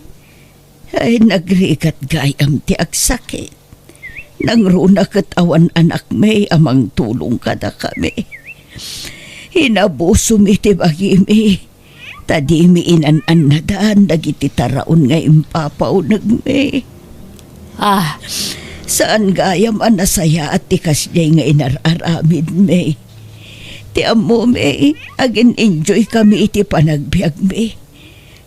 Ay, nagrigat gayam ti agsakit. Nangruna ket awan anakmi a mangtulong kadakami. Inabusom iti bagimi, ta dimi inan-annadan dagiti taraon nga impapaunegmi. Ah. Saan gayam a nasayaat ti kasdiay nga inar-aramidmi. Ti ammomi, agin-enjoy kami iti panagbiagmi.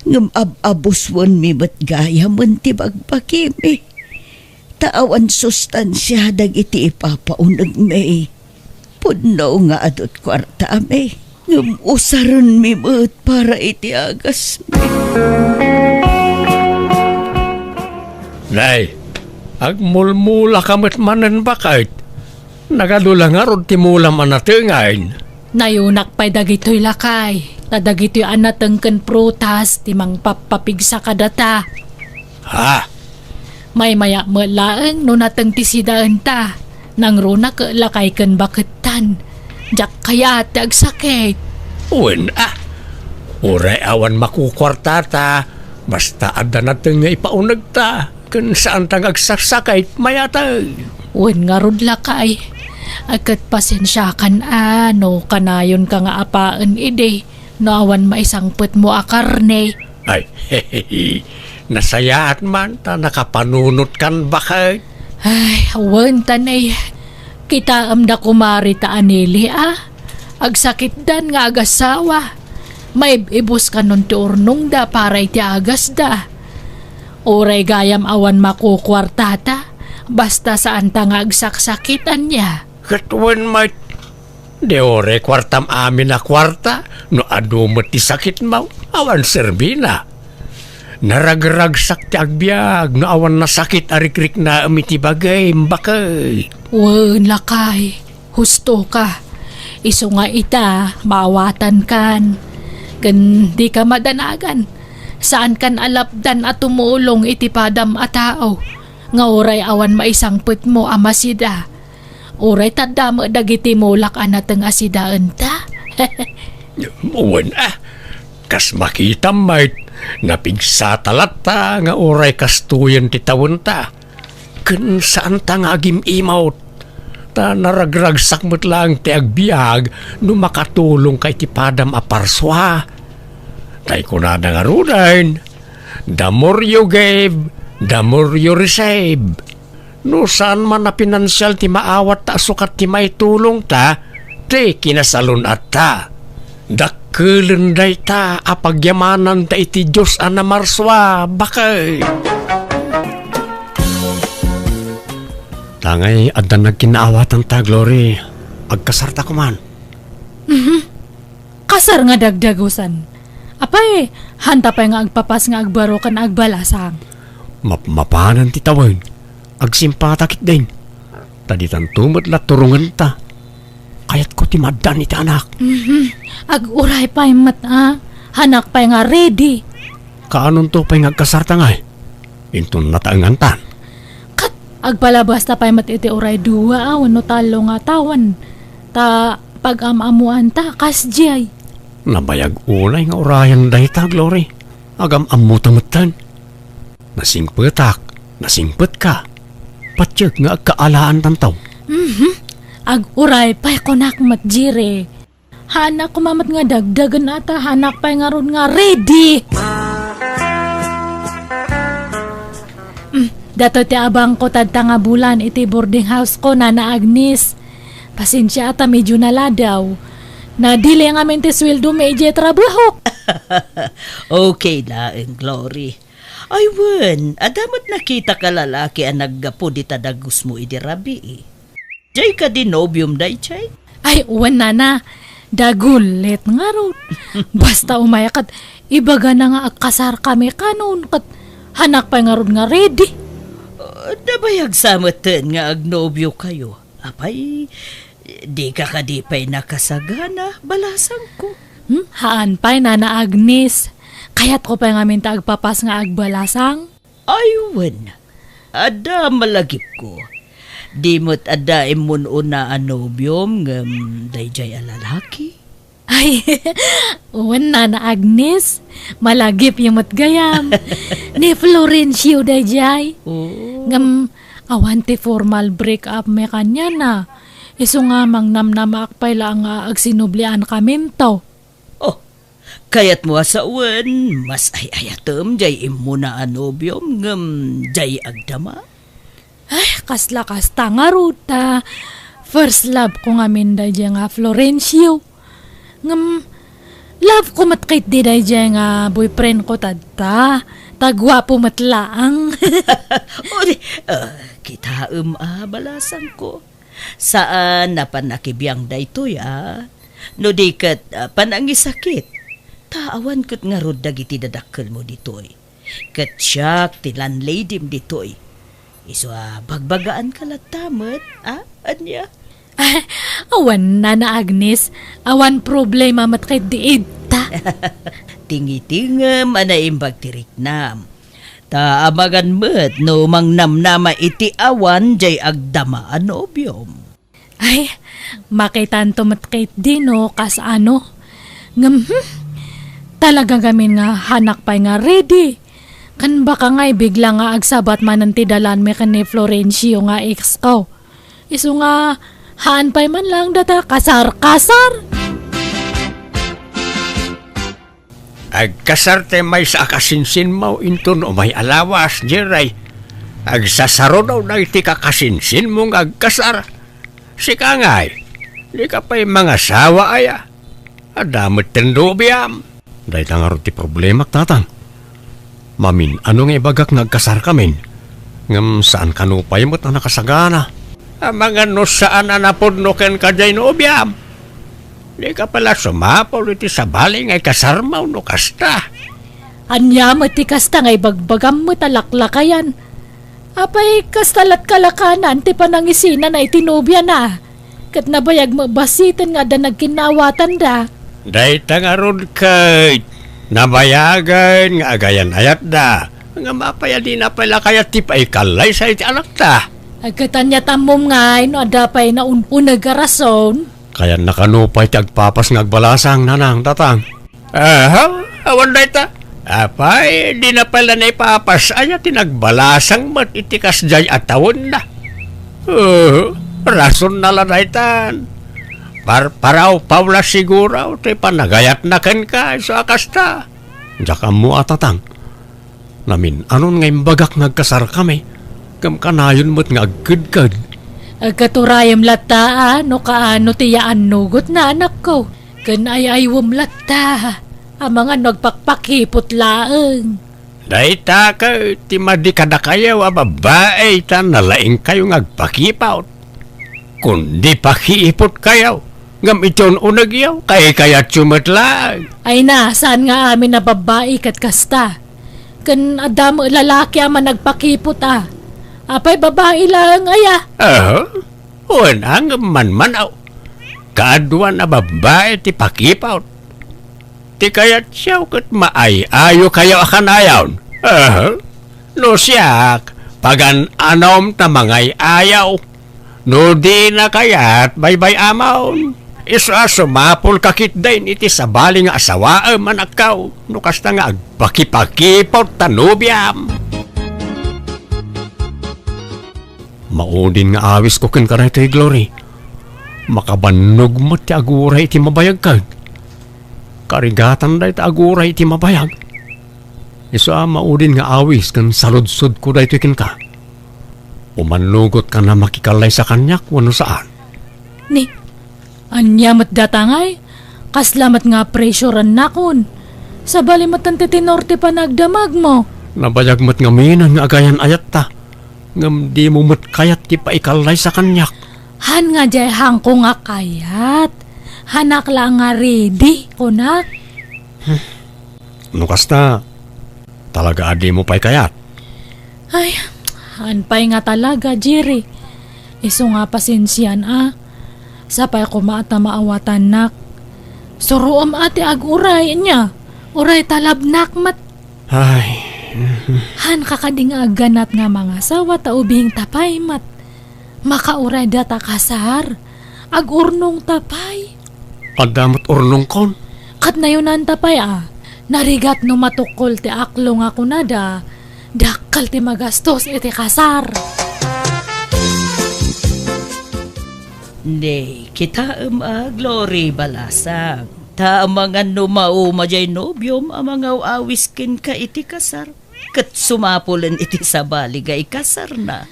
Ngem ab-abuswenmi met gayamen ti bagbagimi. Ta awan sustansia dagiti ipapaunegmi. Pudno nga adut kuartami, ngem usarenmi met para iti agasmi. Nay, agmulmulaka met manen, baket. Nagadu la ngarud ti mulam a natengen. Nayunak pay dagitoy, lakay, ta dagitoy a nateng ken prutas ti mangpappapigsa kadata. Ha? Maymaya met laeng no nateng ti sidaenta. Nangruna ket lakay ken bakettan. Diak kayat ti agsakit. Wen a. Uray awan makukuartata, basta adda nateng nga ipaunegta. Ken saanta nga agsaksakit, mayateng. Wen ngarud, lakay. Ay, ket pasensiakan a no kanayonka nga apaen idi no awan maisangpetmo a karne. Ay, nasayaat man ta nakapanunotkan, baket. Ay, wen ta ne. Kitaem da kumari ta anili a. Agsakitdan nga agasawa. Maib-ibus kanon ti urnongda para iti agasda. Uray gayam awan makukuartata, basta saanta nga agsaksakit, ania? Ket wen met, Di uray kuartam amin a kuarta, no adu met ti sakitmo, awan serbina. Naragragsak ti agbiag no awan nasakit a rikriknaem iti bagim, bakay. Wen, lakay, husto ka. Isu nga ita, maawatankan. Ken dika madanagan. Saankan a lapdan a tumulong iti padam a tao, nga uray awan maisangpetmo a masida. Uray tadda met dagiti mulak a nateng a sidaenta. Wen a, kas makitam met, napigsata latta nga uray kastoyen ti tawenta. Ken saanta nga agim-imot, ta naragragsak met laeng ti agbiag no makatulongka iti padam a parsua. Tay kunada ngaruden, "The more you give, the more you receive." No saan man a pinansial ti maawatta a sukat ti maitulongta, ti kinasalun-atta. Dakkelen dayta a pagyamananta iti Dios a namarsua, bakay. Tangay adda nagkinnaawatanta, Glory. Agkasarta koman. Mhm. Kasar nga dagdagusan. Apay, hanta pay nga agpapas nga agbaro ken agbalasang. Map-, mapanan ti tawen. Agsimpata ketdin. Ta ditanto met la turongenta. Kayatko ti maaddan iti anak. Mhm. Aguray pay met a. Hanak pay nga ready. Kaanonto pay nga agkasarta ngay? Inton nataengantan. Ket agpalabasta pay met iti uray dua a wenno tallo nga tawen. Ta pag-am-ammoanta, kasdiay. Nabayag unay nga urayan dayta, Glory. Agam-ammota metten. Nasingpetak, nasingpetka. Patiek nga agkaalaantanto. Mhm. Aguray pay kunak met, Jire. Hanak koma met nga dagdagen ata, hanak pay ngarud nga ready. Mm, datoy ti abangko tadta nga bulan iti boarding house ko, Nana Agnes. Pasensia ta medyo naladaw. Nadili ngamin ti sueldomi idiay trabahok. Okay laeng, Glory. Ay wen, adda met nakitak a lalaki a naggapu dita dagusmo idi rabii. Diay kadi nobiom daydiay? Ay, wen, nana. Dagulit ngarud. Basta umay ket ibagana nga agkasarkami kanon ket hanak pay ngarud nga ready. Ah, nabayag sa metten nga agnobiokayo. Apay, dika kadi pay nakasagana, balasangko? Hmm? Haan pay, Nana Agnes. Kayatko pay ngamin ta agpapas nga agbalasang. Ay, wen. Adda malagipko. Di met adda immun-una a nobiom ngem daydiay a lalaki? Ay, wen, Nana Agnes. Malagipyo met gayam. Ni Florencio daydiay. Oh. Ngem, awan ti formal break up mi kaniana. Isu nga mangnamnamaak pay laeng nga agsinubliankaminto. Oh, kayatmo a sawen, mas ay-ayatem jay immuna a nobiom ngem jay agdama? Ay, kasla kasta ngarud ta first love ko ngamin daydiay nga Florencio. Ngem, love ko met ketdi daydiay nga boyfriend ko tadta. Ta guapo met laeng. O di, ah, kitaem a, balasangko. Saan a pannakibiang daytoy a, no di ket, ah, panangisakit. Ta awan ket ngarud dagiti dadakkelmo ditoy. Ket siak ti landladyem ditoy. Isu a bagbagaanka latta met, a, ania? Awan, Nana Agnes, awan problema met ketdi ita. Tingitingem a naimbag ti riknam. Ta amangan met no mangnamnama iti awan jay agdama a nobiom. Ay, makitanto met ketdi no kasano. Ngem, hmm, talaga ngamin nga hanak pay nga ready. Ken baka ngay bigla nga agsabat manen ti dalanmi ken ni Florencio nga ex ko. Isu nga, haan pay man laeng data kasar-kasar. Agkasar ti maysa a kasinsinmo inton umay a lawas, Jeray. Agsasaruno dagiti kakasinsinmo nga agkasar. Sika ngay, dika pay mangasawa aya? Adda met ti nobiam. Dayta ngarud ti problemak, tatang. Mamin-ano nga ibagak nga agkasarkamin, ngem saan kano pay met a nakasagana. Amangan no saan a napudno kenka jay nobiam. Dika pay la sumapul iti sabali nga ikasarmo no kasta. Ania met ti kasta nga ibagbagam met a laklakayan? Apay kasta lat kalakanan ti panangisinana iti nobiana? Ket nabayag met basiten nga adda nagkinnaawatanda. Dayta ngarud ket nabayagen nga agayan-ayatda. Ngem apay a dina pay la kayat ti paikallaysa iti anakta? Ket ania ti ammom ngay no adda pay naun-uneg a rason? Kayanna kano pay ti agpapas nga agbalasang, nanang, tatang? Aha, awan dayta. Apay, dina pay la naipapas aya ti nagbalasang met iti kasdiay a tawenna. Uh, rasonna la daytan. Parparawpaw la siguro ti panagayatna kenka, isu a kasta. Diak ammo a, tatang. Namin-anon nga imbagak nga agkasarkami, ngem kanayon met nga agkedked. Agkaturayem latta a no kaano ti yaannogotna, anakko, ken ay-aywem latta, amangan no agpakpakipot laeng. Dayta ket ti madi kadakayo a babbai ta nalaingkayo nga agpakipot. Kundi pakiipotkayo, ngem iti un-unegyo, kaykayatyo met laeng. Ay na, saan nga amin a babbai ket kasta? Ken adda met lalaki a managpakipot a. Apay babbai laeng aya? Aha. Wen, ngem manmanaw. Kaaduan a babbai ti pakipot. Ti kayatyo ket maay-ayokayo a kanayon. Aha. No siak, pagan-anom ta mangay-ayaw. No dina kayat, baybay-amon. Isu a sumapulka ketdin iti sabali nga asawaem, anakko, no kasta nga agpakipakipot ta nobiam. Maudin nga awisko kenka daytoy, Glory. Makabannog met ti aguray iti mabayag ket. Karigatan dayta aguray iti mabayag. Isu a maudin nga awis ken saludsodko daytoy kenka. Umannugotkana makikallaysa kaniak wenno saan? Ni, ania met data ngay? Kasla met nga pressurennakon. Sabali met ti tenor ti panagdamagmo. Nabayag met ngamin nga agayan-ayatta. Ngem dimo met kayat ti paikallaysa kaniak. Han nga diay hanko nga kayat. Hanak la nga ready, kunak. No kasta, talaga a dimo pay kayat? Ay, han pay nga talaga, Jerry. Isu nga pasensian a. Sapay koma ta maawatannak. Suroem a ti aguray, ania? Uray talabnak met. Ay. Hanka kadi nga agganat nga mangasawa ta ubing ta pay met. Makauray data kasar. Agurnongta pay. Adda met urnongkon. Ket nayonanta pay a. Narigat no matukkol ti aklo nga kunada, dakkel ti magastos iti kasar. Ni, kitaem a, Glory, balasang. Ta amangan no mauma diay nobiom a mangaw-awis kenka iti kasar, ket sumapulen iti sabali nga ikasarna.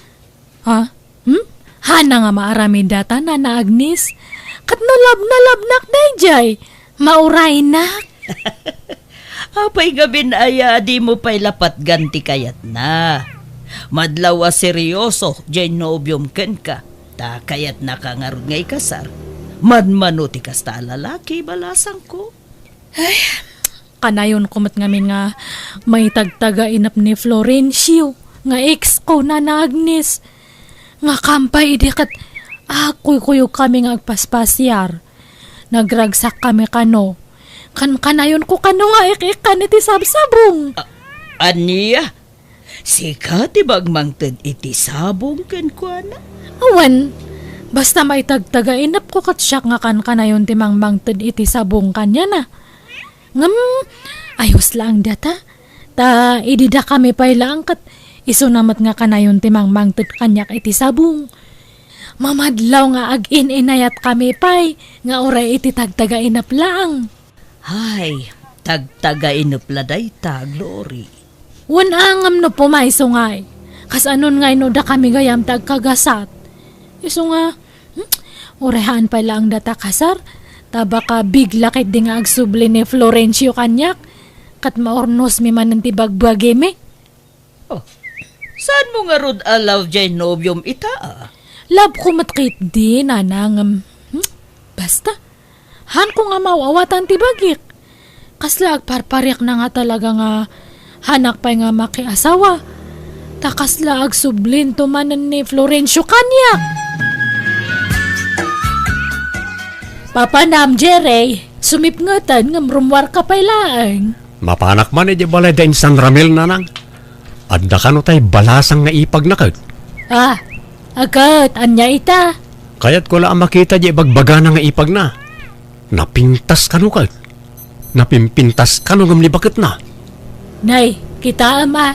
Ha? Hmm? Hana nga maaramid data, Nana Agnes? Ket no labnalabnak daydiay, mauraynak. Apay ngamin aya a dimo pay la patgan ti kayatna? Madlaw a serioso diay nobiom kenka, ta kayatnaka ngarud nga ikasar. Manmano ti kasta a lalaki, balasangko. Ay, kanayonko met ngamin nga maitagtagainep ni Florencio nga ex ko, Nana Agnes. Nga kampay idi ket agkuykuyogkami nga agpaspasiar. Nagragsakkami kano. Kan-, kanayonko kano nga ik-ikkan iti sabsabong. A-, ania? Sika ti magmangted iti sabong kenkuana? Awan. Basta maitagtagainepko ket siak nga kankanayon ti mangmangted iti sabong kaniana. Ngem, ayos laeng data. Ta idi dakami pay laeng ket isuna met nga kanayon ti mangmangted kaniak iti sabong. Mamadlaw nga agin-inayatkami pay nga uray iti tagtagainep laeng. Hay, tagtagainep la dayta, Glory. Wen a ngem no pumayso ngay, kasano ngay no dakami gayam ti agkagasat? Isu nga, hmm, uray haan pay laeng data kasar, ta baka bigla ketdi nga agsubli ni Florencio kaniak, ket maurnosmi manen ti bagbagimi. Oh, saanmo ngarud a love diay nobiom ita, a? Love ko met ketdi, Nana, ngem, hmm, basta. Hanko nga maaw-awatan ti bagik. Kasla agparpariak na nga talaga nga hanak pay nga makiasawa. Ta kasla agsublinto manen ni Florencio kaniak. Papanam, Jerry, sumipngeten ngem rummuarka pay laeng. Mapanak man idiay balay da insan Ramil, nanang. Adda kano tay balasang nga ipagna ket? Ah, agat, ania ita? Kayatko la a makita diay ibagbagana nga ipagna. Napintas kano ket? Napimpintas kano ngem ni baketna? Nay, kitaem a,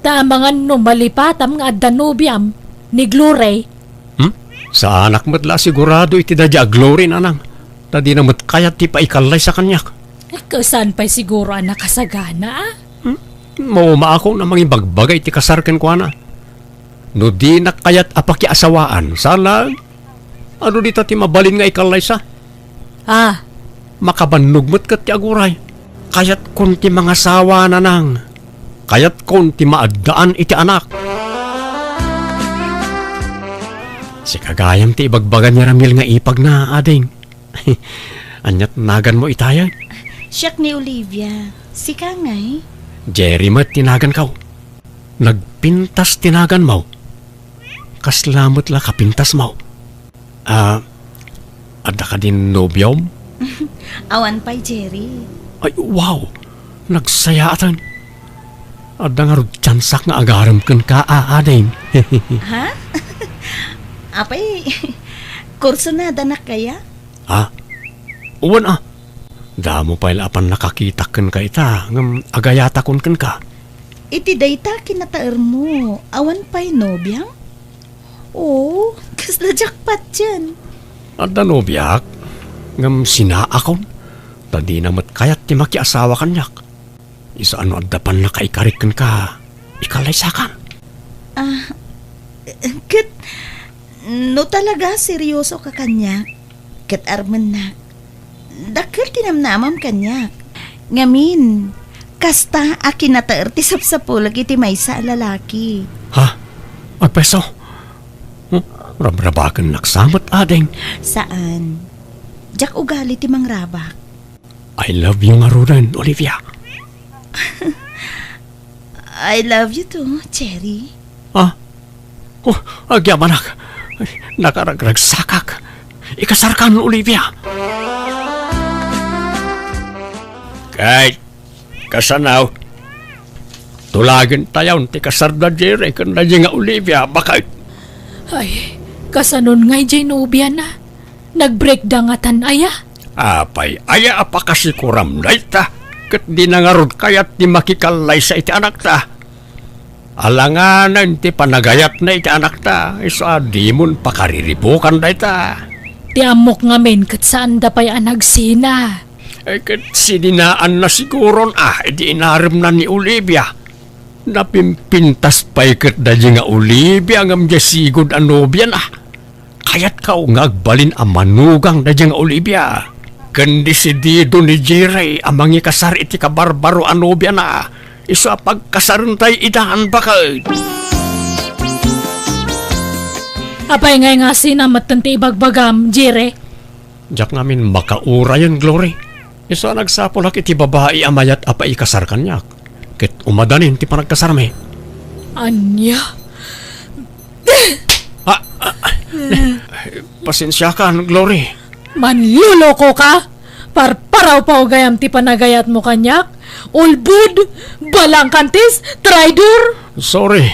ta amangan no malipatam nga adda nobiam, ni Glory. Hmm? Saanak met la a sigurado iti daydiay a Glory, nanang. Ta dina met kayat ti paikallaysa kaniak. Eh, saan pay siguro a nakasagana, ah? Hmm? Maumaakon a mangibagbaga iti kasar kenkuana. No dinak kayat a pakiasawaan, saan laeng? Adu dita ti mabalin nga ikallaysa? Ah. Makabannog met ket ti aguray. Kayatkon ti mangasawa, nanang. Kayatkon ti maaddaan iti anak. Sika gayam ti ibagbaga ni Ramil nga ipagna, ading. Ania ti naganmo itayen? Siak ni Olivia. Sika ngay? Jerry met ti naganko. Nagpintas ti naganmo. Kasla met la kapintasmo? Ah, adda kadin nobiom? Awan pay, Jerry. Ay, wow! Nagsayaaten. Adda ngarud tiansak nga agarem kenka, a, ading. Ha? Apay, kursunadanak kaya? Ha? Wen a. Damo pay la a pannakakitak kenka ita, ngem agayatakon kenka. Iti dayta kinataermo, awan pay nobiam? Oo, kasla jackpot yan. Adda nobiak, ngem sinaakon, ta dina met kayat ti makiasawa kaniak. Isu a no adda pannakaikarik kenka, ikallaysakan. Ah, ket no talaga seryoso ka kaniak, ket armennak, dakkel ti namnamam kaniak. Ngamin, kasta a kinataer ti sapsapulek iti maysa a lalaki. Ha? Agpayso? Hmm? Rabrabakennak sa met, ading. Saan. Diak ugali ti mangrabak. I love you ngaruden, Olivia. I love you too, Jerry. Ah? Oh, agyamanak. Ay, nakaragragsakak. Ikasarkan, Olivia. Kay, kasano? Tulagentayon ti kasarda, Jerry, ken daydiay nga Olivia, baket. Ay, kasanon ngay diay nobiana? Nag-break da ngatan aya? Apay, aya a pakasikuram dayta? Ket dina ngarud kayat ti makikallaysa iti anakta. Alanganen ti panagayatna iti anakta, isu a dimon pakariribukan dayta. Ti ammok ngamin ket saanda pay a nagsina. Eh, ket sininaanna siguron a idi inaremna ni Olivia. Napimpintas pay ket daydiay nga Olivia ngem diay sigud a nobiana. Kayatko nga agbalin a manugang daydiay nga Olivia. Ken desidido ni Jerry a mangikasar iti kabarbaro a nobiana. Isu a pagkasarentay idan, baket. Apay ngay nga sina metten ti ibagbagam, Jerry? Diak ngamin makaurayen, Glory. Isu a nagsapulak iti babai a mayat a paikasar kaniak. Ket umadanin ti panagkasarmi. Ania? Ah, ah, ah. Pasensiakan, Glory. Manloloko ka? Parparawpaw gayam ti panagayatmo kaniak? Ulbod, balangkantis, traidor! Sorry.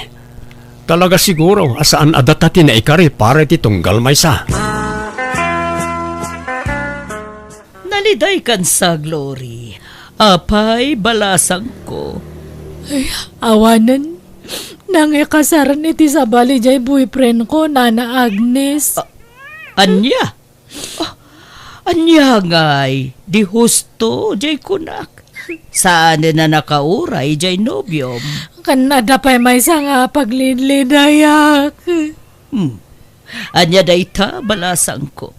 Talaga siguro a saan a data ti naikari para iti tunggal maysa. Nalidaykan sa, Glory. Apay, balasangko. Ay, awanen. Nangikasaren iti sabali jay boyfriend ko, Nana Agnes. A-, ania? Ah, ania ngay, di husto, jay kunak. Saanen a nakauray, jay nobiom. Ken adda pay maysa nga paglidlidayak. Hmm. Ania dayta, balasangko?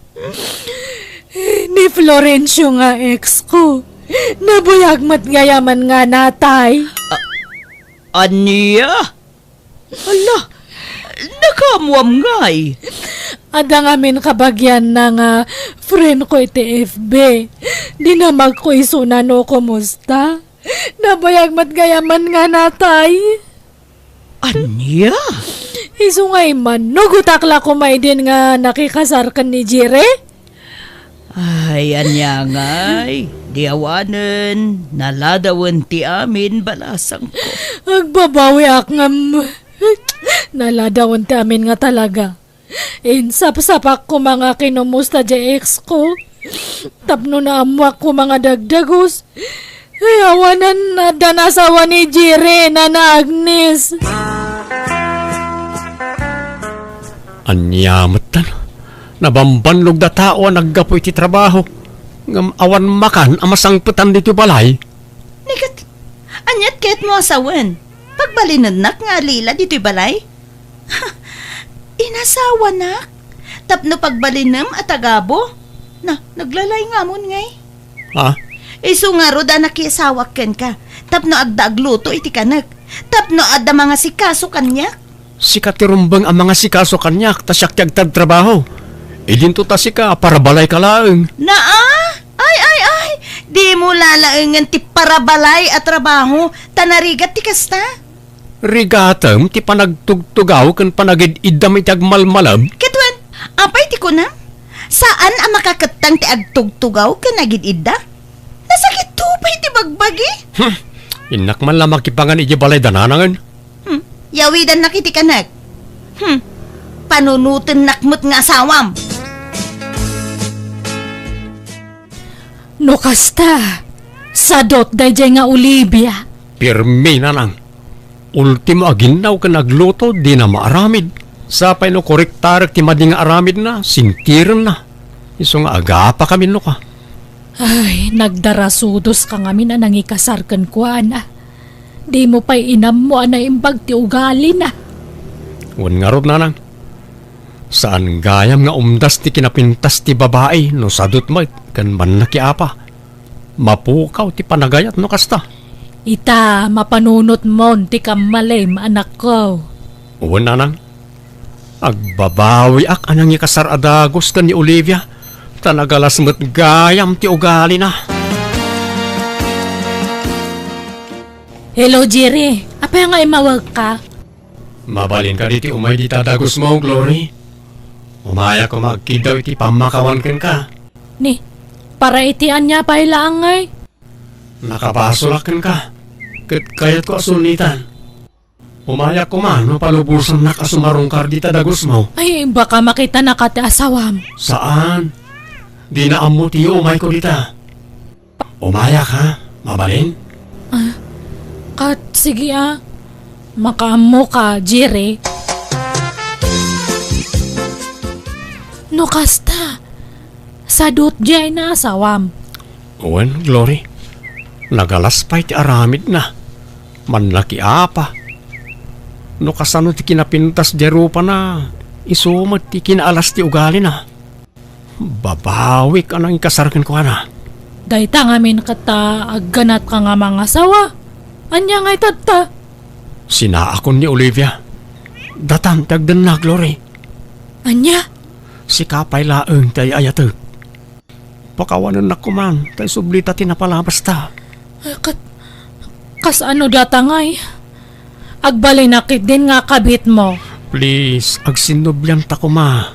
Ni Florencio nga ex ko. Nabuyag met gayaman nga natay. A-, ania? Ala, nakaammoam ngay. Adda ngamin kabagianna nga friend ko iti F B. Dinamagko isuna no kumusta. Nabayag met gayaman nga natay. Ania? Isu nga immanugotak la koma idin nga nakikasar ken ni Jire? Ay, ania ngay? Di awanen, naladawen ti amin, balasangko. Agbabawiak ngem naladawen ti amin nga talaga. Insapsapak koma nga kinumusta diay ex ko. Tapno naammoak koma nga dagdagus. Ay, awanen, adda nasawa ni Jire, Nana Agnes. Ania metten? Nabambannog da tao a naggapu iti trabaho, ngem awan makan a masangpetan ditoy balay. Ni ket, aniat kayatmo a sawen? Pagbalinennak nga alila ditoy balay? Inasawanak? Tapno pagbalinem a tagabu? Na, naglalay ngamon ngay? Ha? Isu ngarud a nakiasawak kenka, tapno adda agluto iti kanek, tapno adda mangasikaso kaniak. Sika ti rumbeng a mangasikaso kaniak, ta siak ti agtagtrabaho. Idinto ta sika, parabalayka laeng. Naa? Ay, ay, ay! Dimo lalaengen ti parabalay a trabaho, ta narigat ti kasta. Rigatem ti panagtugtugaw ken panagid-iddam iti agmalmalem? Ket wen, apay ti kunam? Saan a makakettang ti agtugtugaw ken agid-idda? Nasakitto pay ti bagbagi. Hmm. Innak man la makipangan idiay balay da nanangen. Hmm. Yawidannak iti kanek. Hmm. Panunotennak met nga asawam. No kasta, sadot daydiay nga Olivia. Pirmi, nanang. Ultimo a ginnaw ken agluto, dina maaramid. Sapay no korektarek ti madi nga aramidna, singkirenna. Isu nga agapakamin no ka. Ay, nagdarasudoska ngamin a nangikasar kenkuana. Dimo pay inammo a naimbag ti ugalina. Wen ngarud, nanang. Saan gayam nga umdas ti kinapintas ti babai no sadot met ken mannakiapa. Mapukaw ti panagayat no kasta. Ita, mapanunotmon ti kammalim, anakko. Wen, nanang. Agbabawiak a nangikasar a dagus ken ni Olivia, ta nagalas met gayam ti ugalina. Hello, Jerry. Apay nga immawagka? Mabalin kadi ti umay dita dagusmo, Glory? Umayak koma agkiddaw iti pammakawan kenka. Ni, para iti ania pay laeng ngay? Nakabasolak kenka, ket kayatko a sulnitan. Umayak koma no palubosannak a sumarungkar dita dagusmo. Ay, baka makitanaka ti asawam. Saan? Dina ammo ti umayko dita. Umayak, ha? Mabalin? Ah, kat, sige, ah. Makaammoka, Jerry. No kasta, sadot diay nga asawam. Wen, Glory. Nagalas pay ti aramidna. Mannakiapa. No kasano ti kinapintas diay rupana, isu met ti kinaalas ti ugalina. Babawik a nangikasar kenkuana. Dayta ngamin ket ta agganatka nga mangasawa. Ania ngay tatta? Sinaakon ni Olivia. Datan ti agdenna, Glory. Ania? Sika pay laeng ti ay-ayatek. Pakawanennak koman, ta isublita ti napalabasta. Ay, kat-, kasano data ngay? Agbalinak ketdin nga kabitmo. Please, agsinnubianta koma.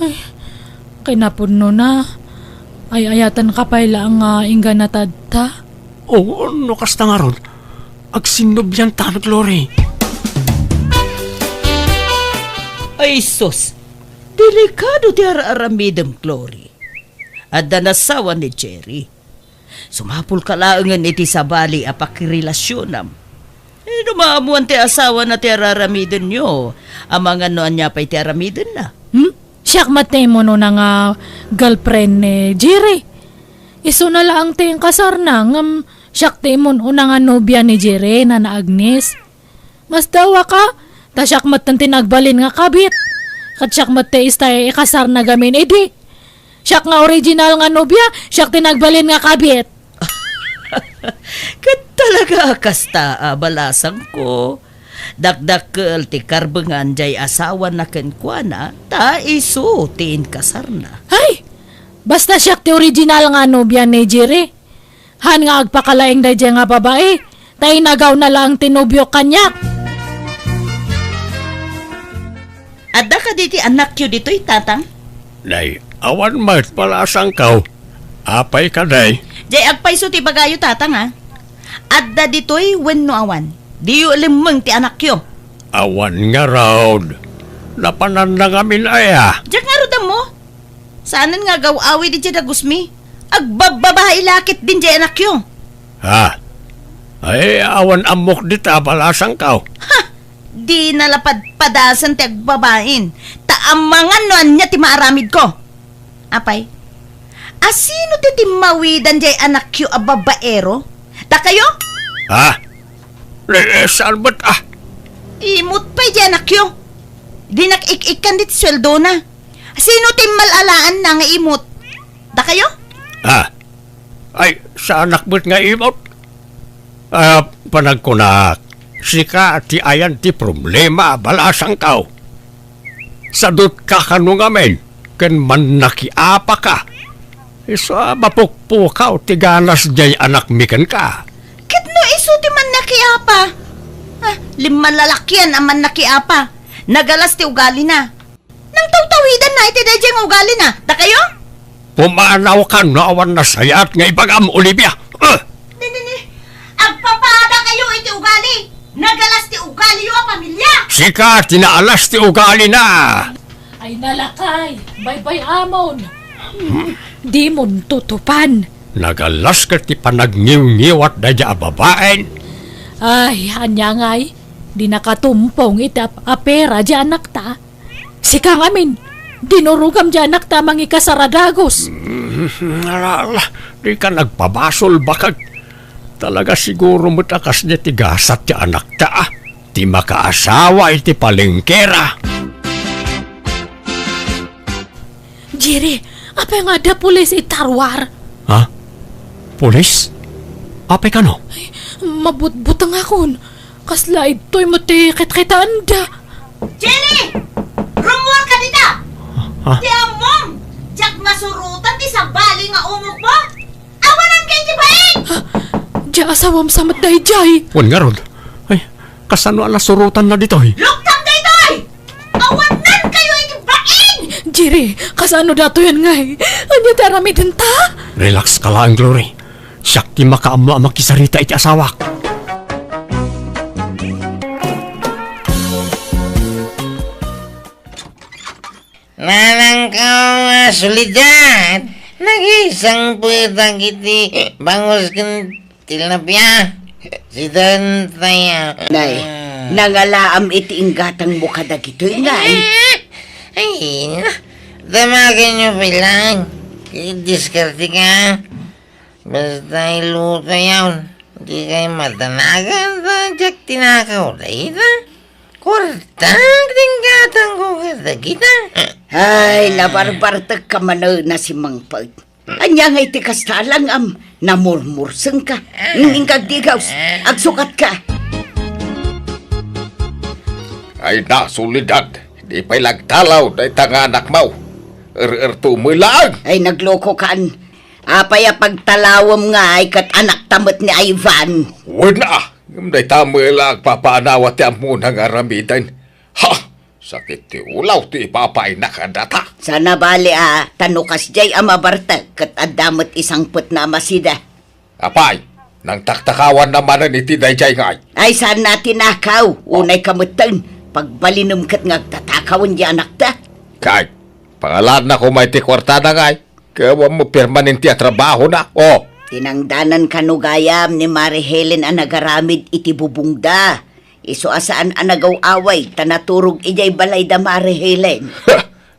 Ay, kinapudnona. Ay-ayatenka pay laeng nga inggana tatta. Oo, no kasta ngarud. Agsinnubianta, Glory. Ay, sus! Delikado ti ar-aramidem, Glory. Adda nasawa ni Jerry. Sumapulka laengen iti sabali a pakirelasionam. Eh, no maammoan ti asawana ti ar-aramidenyo, amangan no ania pay ti aramidenna. Hmm? Siak met ti immun-una nga girlfriend ni Jerry. Isuna laeng ti inkasarna, ngem siak ti immun-una nga nobia ni Jerry, Nana Agnes. Masdawaka, ta siak metten ti nagbalin nga kabit. Ket siak met ti istay ikasarna gamin idi. Siak nga original nga nobia, siak ti nagbalin nga kabit. Ket talaga a kasta a balasangko. Dakdakkel ti karbengan jay asawana kenkuana, ta isu ti inkasarna. Ay! Basta siak ti original nga nobia ni Jerry. Han nga agpakalaing daydiay nga babai, ta inagawna laeng ti nobiok kaniak. Adda kadi ti anakyo ditoy, Tatang? Nay, awan met, balasangko. Apay kadi? Jay agpayso ti ibagayo, Tatang, a. Adda ditoy wenno awan? Diyo lemmeng ti anakyo. Awan ngarud. Napananna ngamin aya. Diak ngarud ammo. Saanen nga agaw-awid idiay dagusmi. Agbabbabain la ketdin jay anakyo. Ha? Ay, awan ammok dita, balasangko. Ha! Dina la padpadasen ti agbabain, ta amangan no ania ti maaramidko. Apay, asino ti timmawidan jay anakyo a babaero? Dakayo? Ha? Eh, eh, saan met, ah? Imut pay jay anakyo. Dinak ik-ikkan dit sueldona. Sino ti immal-alaanna nga imut? Dakayo? Ah. Ay, saanak met nga imut. Ah, panagkunak, sika ti ayan ti problema, balasangko. Sadutka kano ngamin, ken mannakiapaka. Isu a mapukpukaw ti ganas jay anakmi kenka. Ket no isu ti mannakiapa? Ah, limmalalakian a mannakiapa. Nagalas ti ugalina. Nangtawtawidanna iti daydiay nga ugalina. Dakayo? Pumanawkan no awan nasayaat nga ibagam, Olivia. Ah! Ni, ni, ni. Agpapadakayo iti ugali. Nagalas ti ugaliyo a pamilia. Sika ti naalas ti ugalina. Ay, nalakay, baybay-amon. Dimon tutupan. Nagalas ket ti panagniwngiwat daydiay a babaen. Ay, ania ngay? Di nakatumpong iti ap-, apera di anakta. Sika ngamin, dinurogam di anakta a mangikasar a dagus. Mm, ala, ala, dika nagbabasol, bakag. Talaga siguro met a kasdi ti gasat ti anakta, ah. Ti makaasawa iti palengkera. Jerry, apay nga adda pulis iti taruar? Ha? Pulis? Apay kano? Ay, mabutbutengakon. Kasla idtoy met ti kitkitaenda. Jerry! Rummuarka dita! Ha? Ti ammom, diak masurotan ti sabali nga umokmo! Awanan kayo ti bain! Ah, di asawam sa met daydiay. Wen ngarud. Ay, kasano a nasurotanna ditoy? Luktam daytoy! Awanan kayo iti bain! Jerry, kasano datoyen ngay? Ania ti aramidenta? Relax ka laeng, Glory. Siak ti makaammo a makisarita iti asawak. Nanangko a Soledad, nagisangpetak iti bangus ken tilapia. Sida tayo. Nay, nangalaam iti inggatangmo kadagitoy, ngay. Ay, na. Damagenyo pay laeng. Diskarte ka. Basta iluto yaon. Di kay matanagan ta diak tinakaw dayta. Kuarta, tinggatangko kadagita. Ay, nabarbartek ka manen a simangpet. Ania nga iti kasta lang am namurmursengka? Ingkagdigaws, agsukatka. Ay na, Soledad, di pay lagtalaw dayta nga anakmo. Er-erto met laeng. Ay, naglokokan. Apay a pagtalawem ngay ket anakta met ni Ivan? Wen a, ngem dayta met la agpapaanawa ti ammona nga aramiden. Ha! Sakit ti ulaw ti ipapaaynak a data. Saan a bali a, ta no kasdiay a mabartek ket adda met isangpetna a masida. Apay, nangtaktakawanna manen iti daydiay ngay? Ay, saanna a tinakaw. Unay ka metten, pagbalinem ket nga agtatakawen di anakta. Kay, pangalaanna koma iti kuartana ngay. Ket awan met permanente a trabahona. Oh. Tinangdanan kano gayam ni Mari Helen a nagaramid iti bubongda. Isu a saan a nagaw-away ta naturog idiay balay da Mari Helen.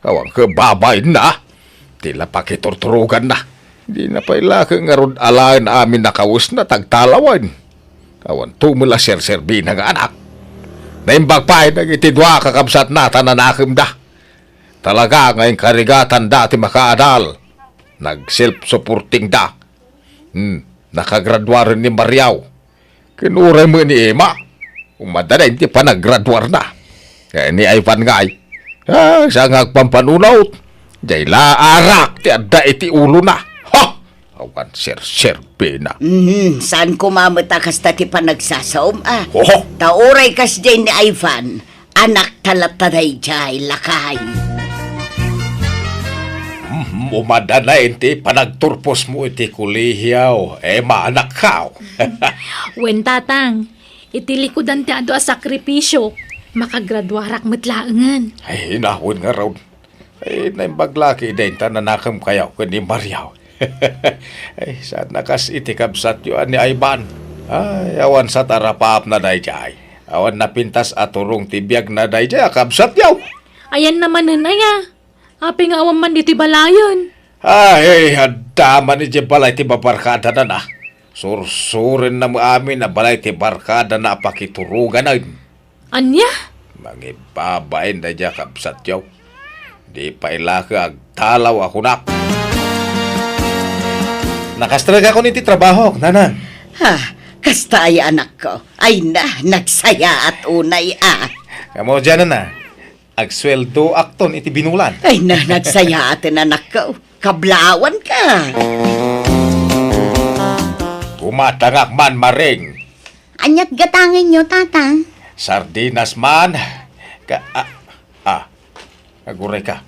Awan ket babainna. Ti la pakiturturoganna. Dina pay la ket ngarud alaen amin a kawesna ta agtalawen. Awan to met la serserbina nga anak. Naimbag pay dagiti dua a kakabsatna ta nanakemda. Talaga nga inkarigatanda ti makaadal. Nag-self-supporting da. Hmm, nakagraduaren ni Mariaw. Ken uray met ni Emma. Umadana ti panagraduarna. Eh, ni Ivan ngay, ah, sa nga agpampanunot, jay la arak ti adda iti ulona. Ha! Awan serserbina. Mhm, saan koma met a kasta ti panagsasaom, a? Oho. Ta uray kasdiay ni Ivan, anakta latta daydiay, lakay. Mhm, umadana iti panagturposmo iti kolehio, Emma, anakko. Wen, Tatang, iti likudan ti adu a sakripisio, makagraduarak met laengen. Ay, inawen ngarud. Ay, naimbag la ketdin ta nanakem kayo ken ni Mario. Ay, saan a kas iti kabsatyo a ni Ivan. Ay, awan sa tarapapna daydiay. Awan napintas a turong ti biagna daydiay a kabsatyo. Ayanna manen aya. Apay nga awan man ditoy balayen? Ay, adda man idiay balay ti babarkadana. Sursurenna met amin a balay ti barkadana a pakituroganen. Ania? Mangibabain daydiay a kabsatyo. Di pay la ket agtalaw a kunak. Nakastrek ako iti trabahok, nanang. Ha, kasta aya, anakko. Ay na, nagsayaat unay a. Kamo diay, nanang. Agsueldoakton iti binulan. Ay na, nagsayaaten, anakko. Kablawanka. Gumatangak man, Maring. Aniat gatangenyo, Tata? Sardinas man. Ka, ah, ah, aguray ka.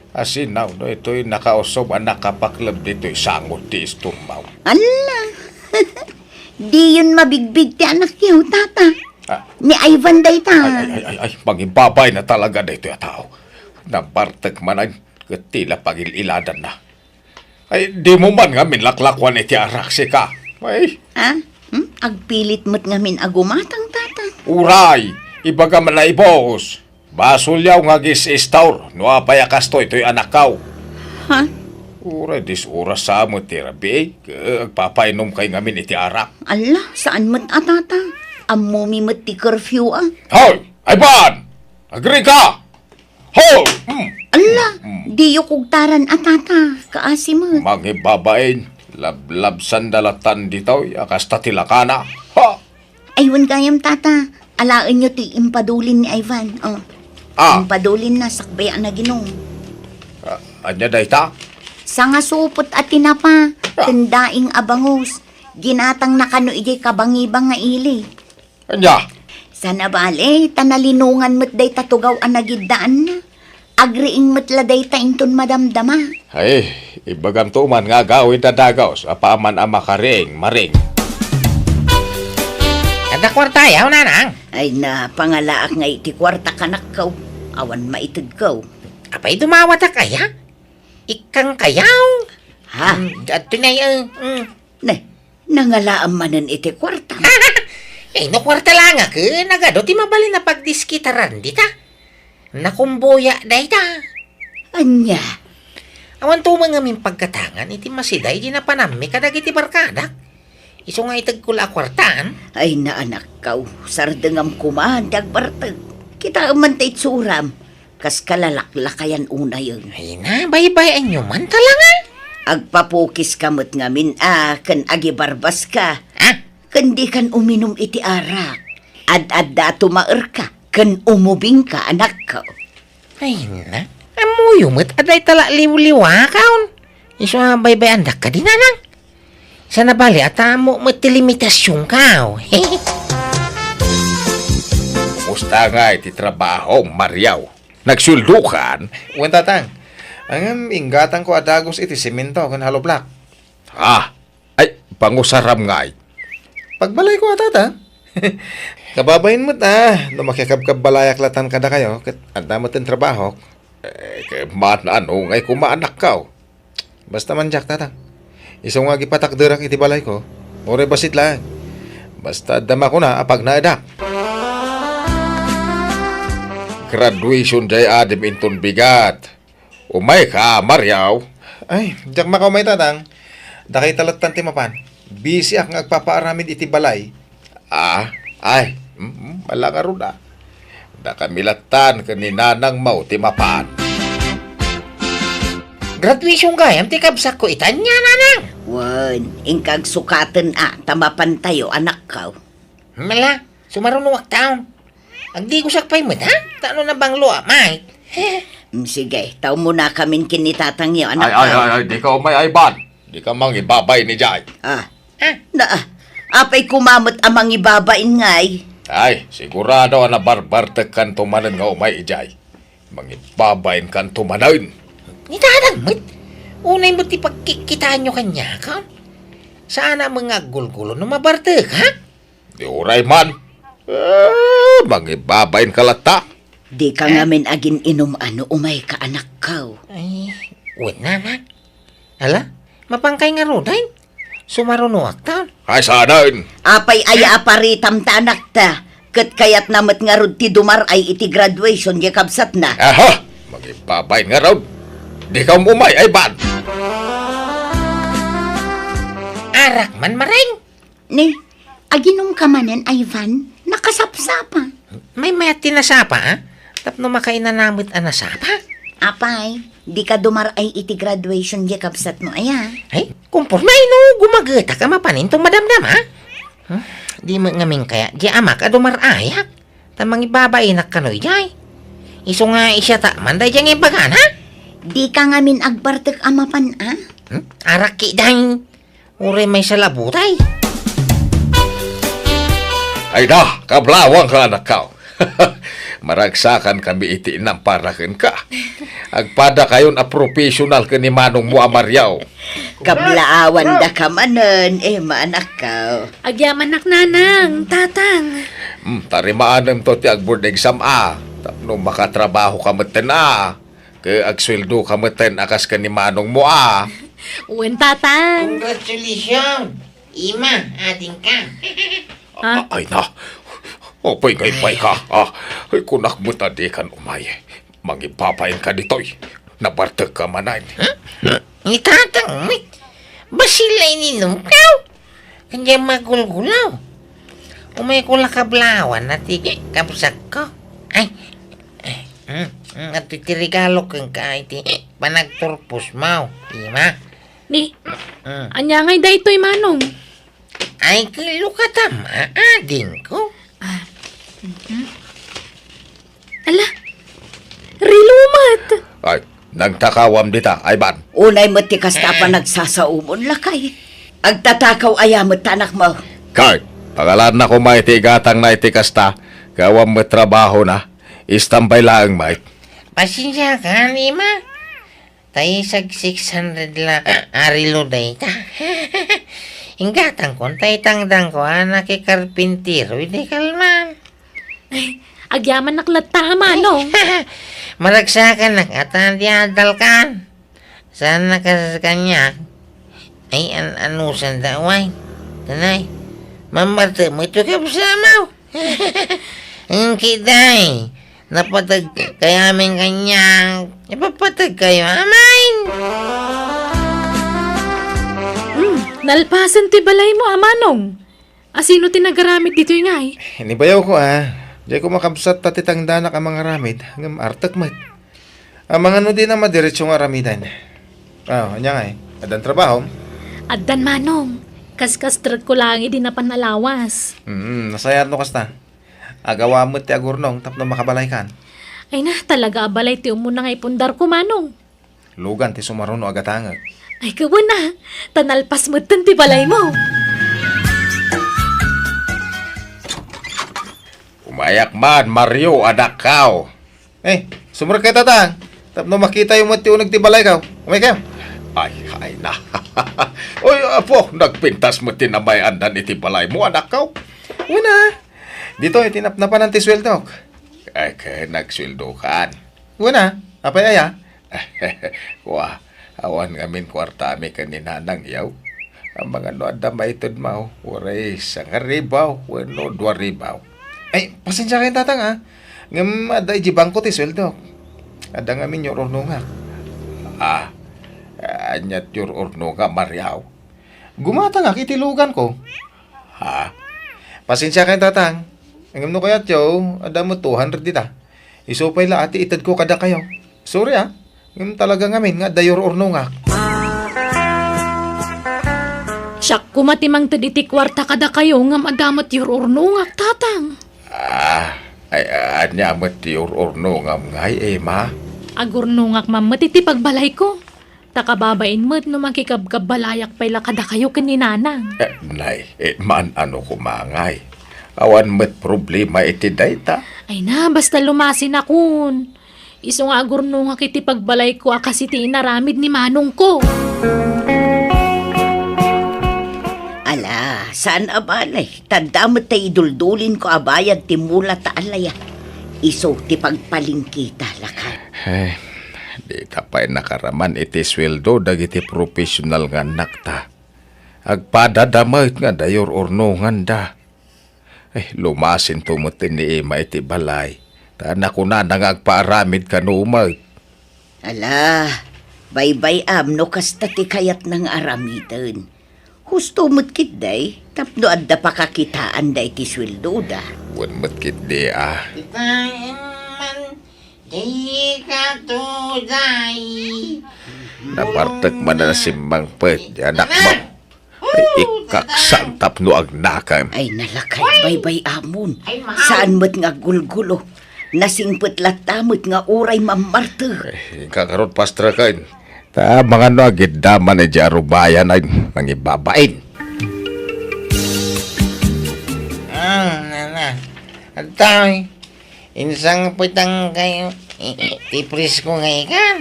Asinaw no itoy nakausob a nakapakleb ditoy sangot ti istormaw. Ala! Diyon mabigbig ti anakyo, Tata. Ah. Ni Ivan dayta. Ay, ay, ay, ay, ay, mangibabain na talaga daytoy a tao. Nabartek manen ket ti la pagil-iladanna. Ay, dimo man ngamin laklakuan iti arak, sika. Ay. Ha? Hmm? Agpilit met ngamin a gumatang, Tata. Uray, ibaga man a ibus. Basolyaw nga agis-istor no apay a kastoy toy anakkaw. Ha? Uray, dis-oras sa met ti rabii, ket agpapainomkay ngamin iti arak. Ala, saan met a, Tata? Ammomi met ti curfew a. Hoy! Ivan! Agrika! Hoy! Hmm. Ala, hmm, diyo kugtaran a, Tata. Kaasi met. Mangibabain, lablabsanda latan ditoy a kasta ti lakana. Ha! Ay, wen gayam, Tata. Alaenyo ti impadulin ni Ivan. Oh. Ah. Impadulin na, sakbay a naginom. Ah, ania dayta? Sangasupot a tinapa, ah, ken daing a bangus. Ginatangna kano idiay kabangibang nga ili. Ania? Sana bale, ta nalinongan met dayta tugaw a nagiddaanna. Agriing met la dayta inton madamdama. Ay, ibagamto man nga agawid a dagus, apaman a makariing, Maring. Adda kuartayaw, nanang? Ay na, pangalaak nga iti kuarta kanakkaw. Awan maitedkaw. Apay dumawatak aya? Ikkang kayaw? Ha? Mm, adto na, eh, mm. Ne, nangalaam manen iti kuarta. Eh, no kuarta la nga ken, nagadu ti mabalin a pagdiskitaran dita. Nakumboya dayta. Ania? Awan to man ngamin pagkatangan iti masida idi napanammi kadagiti barkadak. Isu nga itedko la a kuartaan. Ay, naanakkaw, sardengam koma ti agbartek. Kitaem man ta itsuram. Kas kalalaklakayan unayen. Ay na, baybay-anyo man talaga. Agpapukiska met ngamin a, ken agibarbaska. Ha? Ken dikan uminum iti arak. Ad-adda a tumaerka, ken umubingka, anakko. Ay na, ammoyo met a dayta la liwliwakaon. Isu a baybay-andak kadi, nanang. Sana bale, a ta ammo met ti limitasionkaw. Kumusta nga iti trabaho, Mario? Nagsueldokan? Wen, Tatang. Ngem inggatangko a dagus iti semento ken hollow block. Ah, ay, pangusaram ngay. Pagbalayko a, Tatang. Kababain met a, no makikabkabbalayak latan kadakayo, ket adda met ti trabahok. Eh, ket man-ano ngay koma, anakko? Basta man diak, Tatang. Isu nga agipatakderak iti balayko, uray bassit laeng. Basta adda makuna a pagnaedak. Graduation diay adim inton bigat. Umayka, Mario. Ay, diak makaumay, Tatang. Dakayta lattan ti mapan. Bisiak nga agpapaaramid iti balay. Ah, ay, mm, ala ngarud a. Dakami lattan ken ni nanangmo ti mapan. Graduation gayam ti kabsatko ita, ania, nanang? Wen, inka agsukaten a, ta mapantayo, anakko. Mala, Sumarunoak taon. Agdigusak pay met, ha? Ta no nabanglo a, may. Mm, sige, ta umunakamin ken ni tatangyo, anak. Ay, ay, ay, ay, dika umay, Ivan. Dika mangibabain idiay. Ah. Ha? Na, ah, apay koma met a mangibabain ngay? Ay, sigurado a nabarbartekkanto manen nga umay idiay. Mangibabainkanto manen. Ni tatang met. Unay met ti pagkikkitaanyo kaniak, ha? Saan a mangagulgulo no mabartek, ha? Di uray man. Eh, mangibabainka latta. Dika ngamin agin-inum-ano, umayka, anakko. Ay, wen, Nana. Ala, mapankay ngaruden? Sumarunoak taon. Ay, saan? Apay aya a paritam ta anakta? Ket kayatna met ngarud ti dumar-ay iti graduation diay kabsatna. Aha! Mangibabain ngarud. Dika umay, Ivan. Arak man, Maring. Ni, aginumka manen, Ivan? Nakasapsapa. May mayat ti nasapa, a? Tapno makainana met a nasapa? Apay, dika dumar-ay iti graduation diay kabsatmo, aya? Ay, kumporme no gumagetak a mapaninto madamdama, a? Hmm? Di met ngamin kayat diay amak a dumar-ayak. Ta mangibabainak kano idiay. Isu nga isiyata man daydiay nga ibagana. Dika ngamin agbartek a mapan, a? Hmm? Arak ketdin. Uray maysa la butay. Ay da, kablawangka, anakko. Maragsakankami iti inam para kenka. Agpadakayon a professional ken ni manongmo a Mario. Kablaawandaka manen, Emma, anakko. Agyamanak, Nanang, Tatang. Hmm, tarimaanemto ti ag-board exam, a. Tapno makatrabahoka metten, a. Ket agsueldoka metten a kas ken ni manongmo, a. Wen, Tatang. Congratulations, Emma, adingka. Ha? A-, ay na. Apay nga imbay ka, a. Ay, kunak met a dikan umay. Mangibabainka ditoy. Nabartekka manen. Hmm? Ni Tatang met. Bassit la ininumko. Ken diay magulgulaw. Umayko la kablaawan a ti kabsatko. Ay. Ay, mm, mm, adto ti regalo kenka iti panagturposmo, Emma. Ni, mm. Ania ngay daytoy, Manong? Ay, ket lukatam, a, adingko. Ah, mhm. Ala, relo met. Ay, nagtakawam dita, Ivan. Unay met ti kasta a panagsasaomon, lakay. Agtatakaw aya met ti anakmo? Kay, pangalaanna koma iti igatangna iti kasta, ket awan met trabahona. Istambay laeng met. Pasensiakan, Emma. Ta isag six hundred la a relo dayta. Inggatangkon ta itangdanko a nakikarpintero idi kalman. Ay, agyamanak latta a, Manong. Maragsakanak a ta di adalkan. Saan na kas kaniak? Ay, an-, anusanda, way. Tanay. Mamartek met ti kabsatmo. Engki, day. Napateg kay amin kaniak. Ipapateg kayo amin. Hmm, nalpasen ti balaymo, a Manong. A, sino ti nagaramid ditoy ngay? Ni bayawko, a. Diay ko makabsat ta ti tangdanak a mangaramid, ngem artek met. Amangan no dina madiretso nga aramiden. Ah, ania ngay? Addan trabahom? Addan, Manong. Kaskastrekko laeng idi napan a lawas. Mm, nasayaat no kasta. Agawa met ti agurnong tapno makabalaykan. Ay na, talaga a balay ti umuna nga ipundarko, Manong. Lugan ti sumaruno a gatangek. Ay, kawen a, ta nalpas metten ti balaymo. Umayak man, Mario, anakko. Eh, sumrek kayo, Tatang. Tapno makitayo met ti uneg ti balayko. Umaykayo. Ay, ay na. Oy, apo, nagpintas met ti namay-andan iti balaymo, anakko. Wen a. Ditoy, tinapnapanan ti sueldok. Ay, ket nagsueldokan. Wen a. Apay aya? Kua, awan ngamin kuartami ken ni Nanang, yaw. Amangan no adda maitedmo, uray sangaribu wenno duaribu. Ay, pasensiakayo, Tatang, a. Ngem adda idiay bangko ti sueldok. Adda ngamin yur-urnongak. Ah, ania ti yur-urnongam, Mario? Gumatangak iti luganko. Ha? Pasensiakayo, Tatang. Ngem no kayatyo, adda met two hundred dita. Isu pay la a ti itedko kadakayo. Sorry, a. Ngem talaga ngamin nga adda yur-urnongak. Diak koma ti mangted iti kuarta kadakayo ngem adda met ti ur-urnongak, Tatang. Ah, ay, ania met ti ur-urnongam ngay, Emma? Agurnongak man met iti pagbalayko. Ta kababain met no makikabkabbalayak pay la kadakayo ken ni Nanang. Eh, nay, eh, maan-ano koma ngay. Awan met problema iti dayta. Ay na, basta lumasinakon. Isu nga agurnongak iti pagbalayko a kas iti inaramid ni manongko. Ala, saan a balay. Ta adda met ta iduldulinko a bayad ti mula ta alaya. Isu ti pagpalingkita, lakay. Eh, dita pay nakaraman iti sueldo dagiti professional nga annakta. Agpadada met nga dayor urnonganda. Eh, lumasinto met ni Emma iti balay. Ta nakunana nga agpaaramid kano met. Ala, baybay-am no kasta ti kayatna nga aramiden. Husto met ketdi, tapno adda pakakitaanda iti sueldoda. Wen met ketdi, a. Dita man, dika tuday. Nabartek man a nasimmangpet, di anakmo. Ay, ikaksan tapno agnakem. Ay, nalakay, baybay-amon. Saan met nga aggulgulo. Nasingpet latta met nga uray mammartek. Eh, inka karot, pastreken. Ta, mangano agiddaman idiay arubayan ay mangibabain. Ah, nana. Adtoy, insangpetan kayo. Eh, eh, ti presko nga ikan.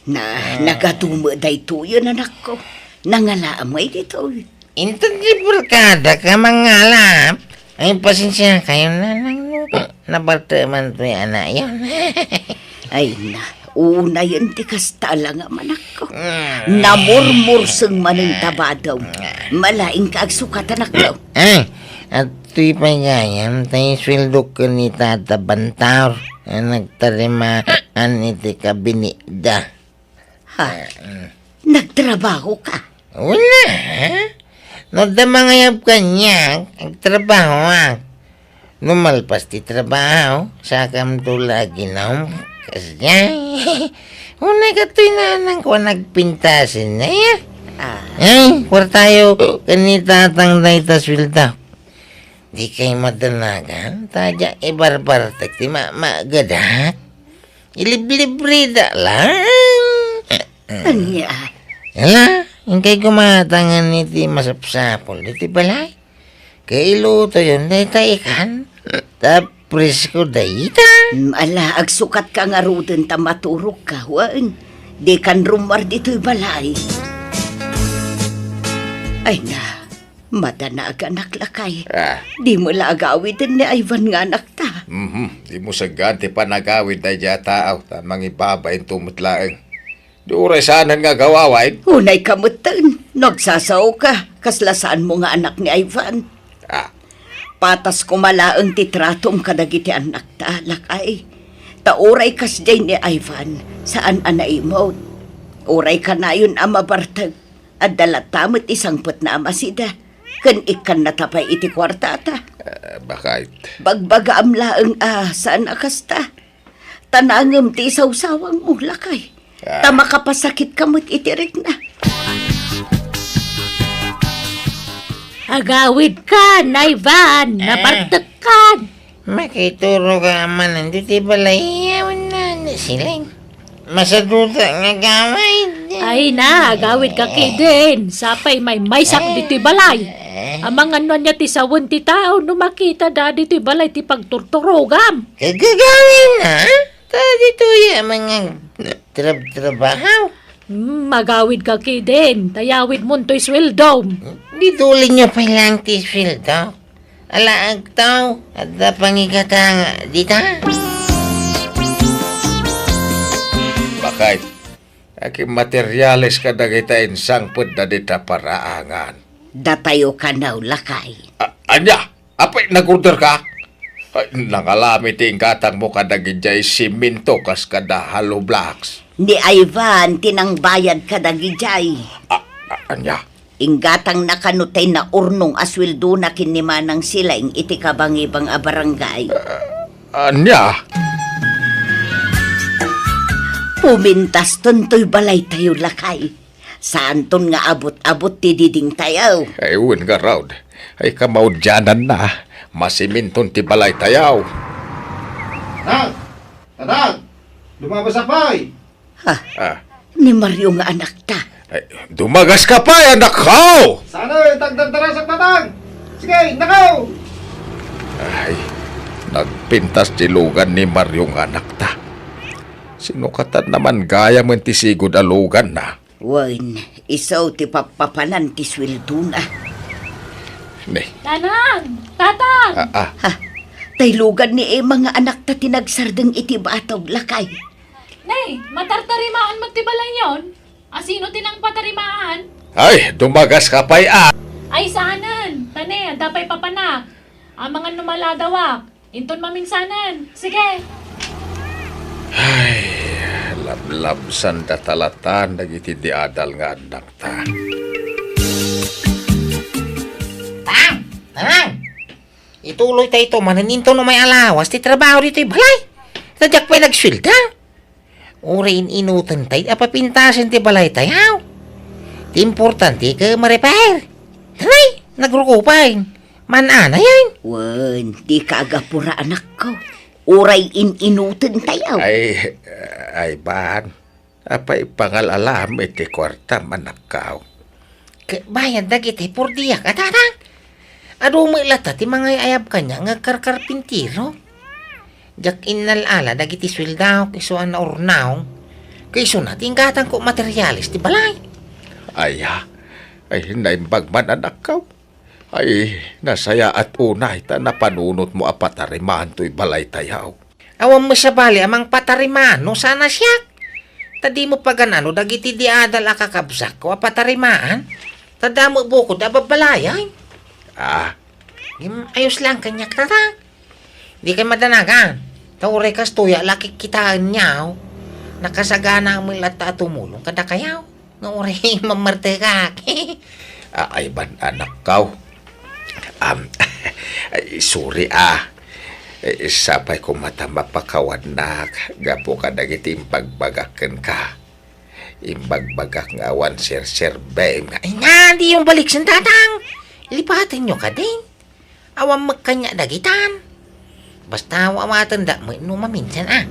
Na, ah, nagatumo daytoyen, anakko. Nangalaam ngay ditoy. Inton ti barkada ka mangalap, ay, pasensia kayo, nanang, no. Nabarteman to'y anak yon. Ay na, unayen ti kasta la nga manakko. Mm. Namurmurseng manen ta badaw. Malaing ka agsukat, anakko. Ay, at tuy pay gayam, tay sueldok ken ni Tata Bantaur, a nagtarimaan iti kabinitda. Ha? Mm. Nagtrabaho ka? Wala, ha? No adda mangayab kaniak, agtrabahoak. No malpas ti trabaho, sakamto la aginom. Kasdiay. Unay katoy nanangko a nagpintasen na, ya. Ah. Ay, kuartayo, ken ni tatang dayta sueldo. Di kay madanagan, ta dia ibarbartek ti ma-, magadak. Iliblibrida lang. Ania? Ala, inkay gumatangan iti masapsapul iti balay. Kailutoyon dayta ikan. Ta presko dayta. Mm, ala, agsukat ka ngaruden ta maturog ka, wen. Di kan rummuar ditoy balay. Ay na, Madanagan, anak, lakay. Ah. Dimo la agawiden ni Ivan nga anakta. Mhm. Dimo saggan ti panagawid daydiay a tao, ta mangibabain to met laeng. Di uray saanen nga agawawain? Unay ka metten, no agsasao ka, kasla saanmo nga anak ni Ivan. Ah. Patas koma laeng ti tratom kadagiti annakta, lakay. Ta uray kasdiay ni Ivan, saan a naimut. Uray kanayon a mabartek, adda latta met ti sangpetna a masida. Ken ikkannata pay iti kuartata. Ah, bakit? Bagbagaam laeng a saan a kasta. Ta nangem ti isawsawangmo, lakay. Ah. Ta makapasakitka met iti rikna. Agawidkan, Ivan, eh, nabartekkan. Makituro ka man ditoy balay, awan na, na siling. Masaduta nga agawid. Ay na, agawid ka, kidin. Sapay maymaysak ditoy balay. Amangan no ania ti sawen ti tao no makita da ditoy balay ti pagturturogam. Kagagawin na? Ta ditoy a mga trab-trabaho. Hmm, magawid ka, kidin. Tayawid mo toy sweldom. Di tuling niya pa lang ti sweldo. Ala, agtaw, adda pangigata nga dita. Bakit? Aki materiales kadagita insangpet da dita paraangan. Datayo kanaw, lakay. A-, anya? Apay, nag-order ka? Ay, nangalami ti inggatangmo kadagijay siminto kas kada hollow blocks. Ni Ivan ti nangbayad kadagijay. A-, a-, anya? Inggatangna kano tay naurnong a sueldona ken ni Manang Silaing iti kabangibang a barangay. Ah, ania? Pumintas ton toy balaytayo, lakay. Saanton nga abut-abut ti didingtayo. Ay, wen ngarud. Ay, kamaudiananna. Masiminton ti balaytayo. Tatang! Tatang! Dumagaska pay! Ha? Ah. Ni Mario nga anakta. Ay, dumagaska pay, anakko! Saan, eh, tagdardarasak, Tatang? Sige, nakaw! Ay, nagpintas ti lugan ni Mario nga anakta. Sinukatan naman gayam ti sigud a luganna. Wen, isu ti pappapanan ti sueldona. Ne. Nanang! Tatang! Ah, ah. Ha? Tay lugan ni Emma nga anakta ti nagsardeng iti batog, lakay. Nay, matartarimaan met ti balayyon? Asino ti nangpatarimaan? Ay, dumagaska pay, a. Ay, saanen. Ta ne, adda pay papanak. Amangan no maladawak. Inton maminsanan. Sige. Ay, lablabsanda talatan dagiti diadal nga annakta. Tang! Tang! Ituloyta ito manen inton umay a lawas ti trabaho ditoy balay. Ta diak pay nagsuelda. Uray in-inutentayo a papintasen ti balaytayo. Ti importante ket ma-repair. Taray, nagruko pay. Maan-anayen. Wen, dika agapura, anakko. Uray in-inutentayo. Ay, ay, ban. Apay pangal-alam iti kuartam, anakko? Ket bayad dagiti purdiak a, Tatang. Adu met latta ti mangay-ayab kaniak nga agkarkarpintero. Diak innal-ala dagiti sueldok isu a naurnaw. Ket isuna ti inggatangko materiales ti balay. Aya, ay, naimbag man, anakko. Ay, nasayaat unay ta napanunotmo a patarimaan toy balaytayo. Awan met sabali a mangpatarimaan no saan a siak. Ta dimo pagan-ano dagiti diadal a kakabsatko a patarimaan. Ta damo bukod a babbalayay. Ah. Ngem ayos laeng kaniak, Tatang. Dikay madanagan. Ta uray kastoy a la kitkitaenyo, nakasaganaak met latta a tumulong kadakayo. Nga uray mamartekak. Ah, ay, ban, anakko. Am, ay, sorry, ah. Eh, sapay koma ta mapakawannak gapu kadagiti imbagbagak kenka. Imbagbagak nga awan serserbem nga, ay, nga, diyo baliksen, Tatang. Lipatenyo kadin. Awan met kaniak dagitan. Basta awatendak met no maminsan, a.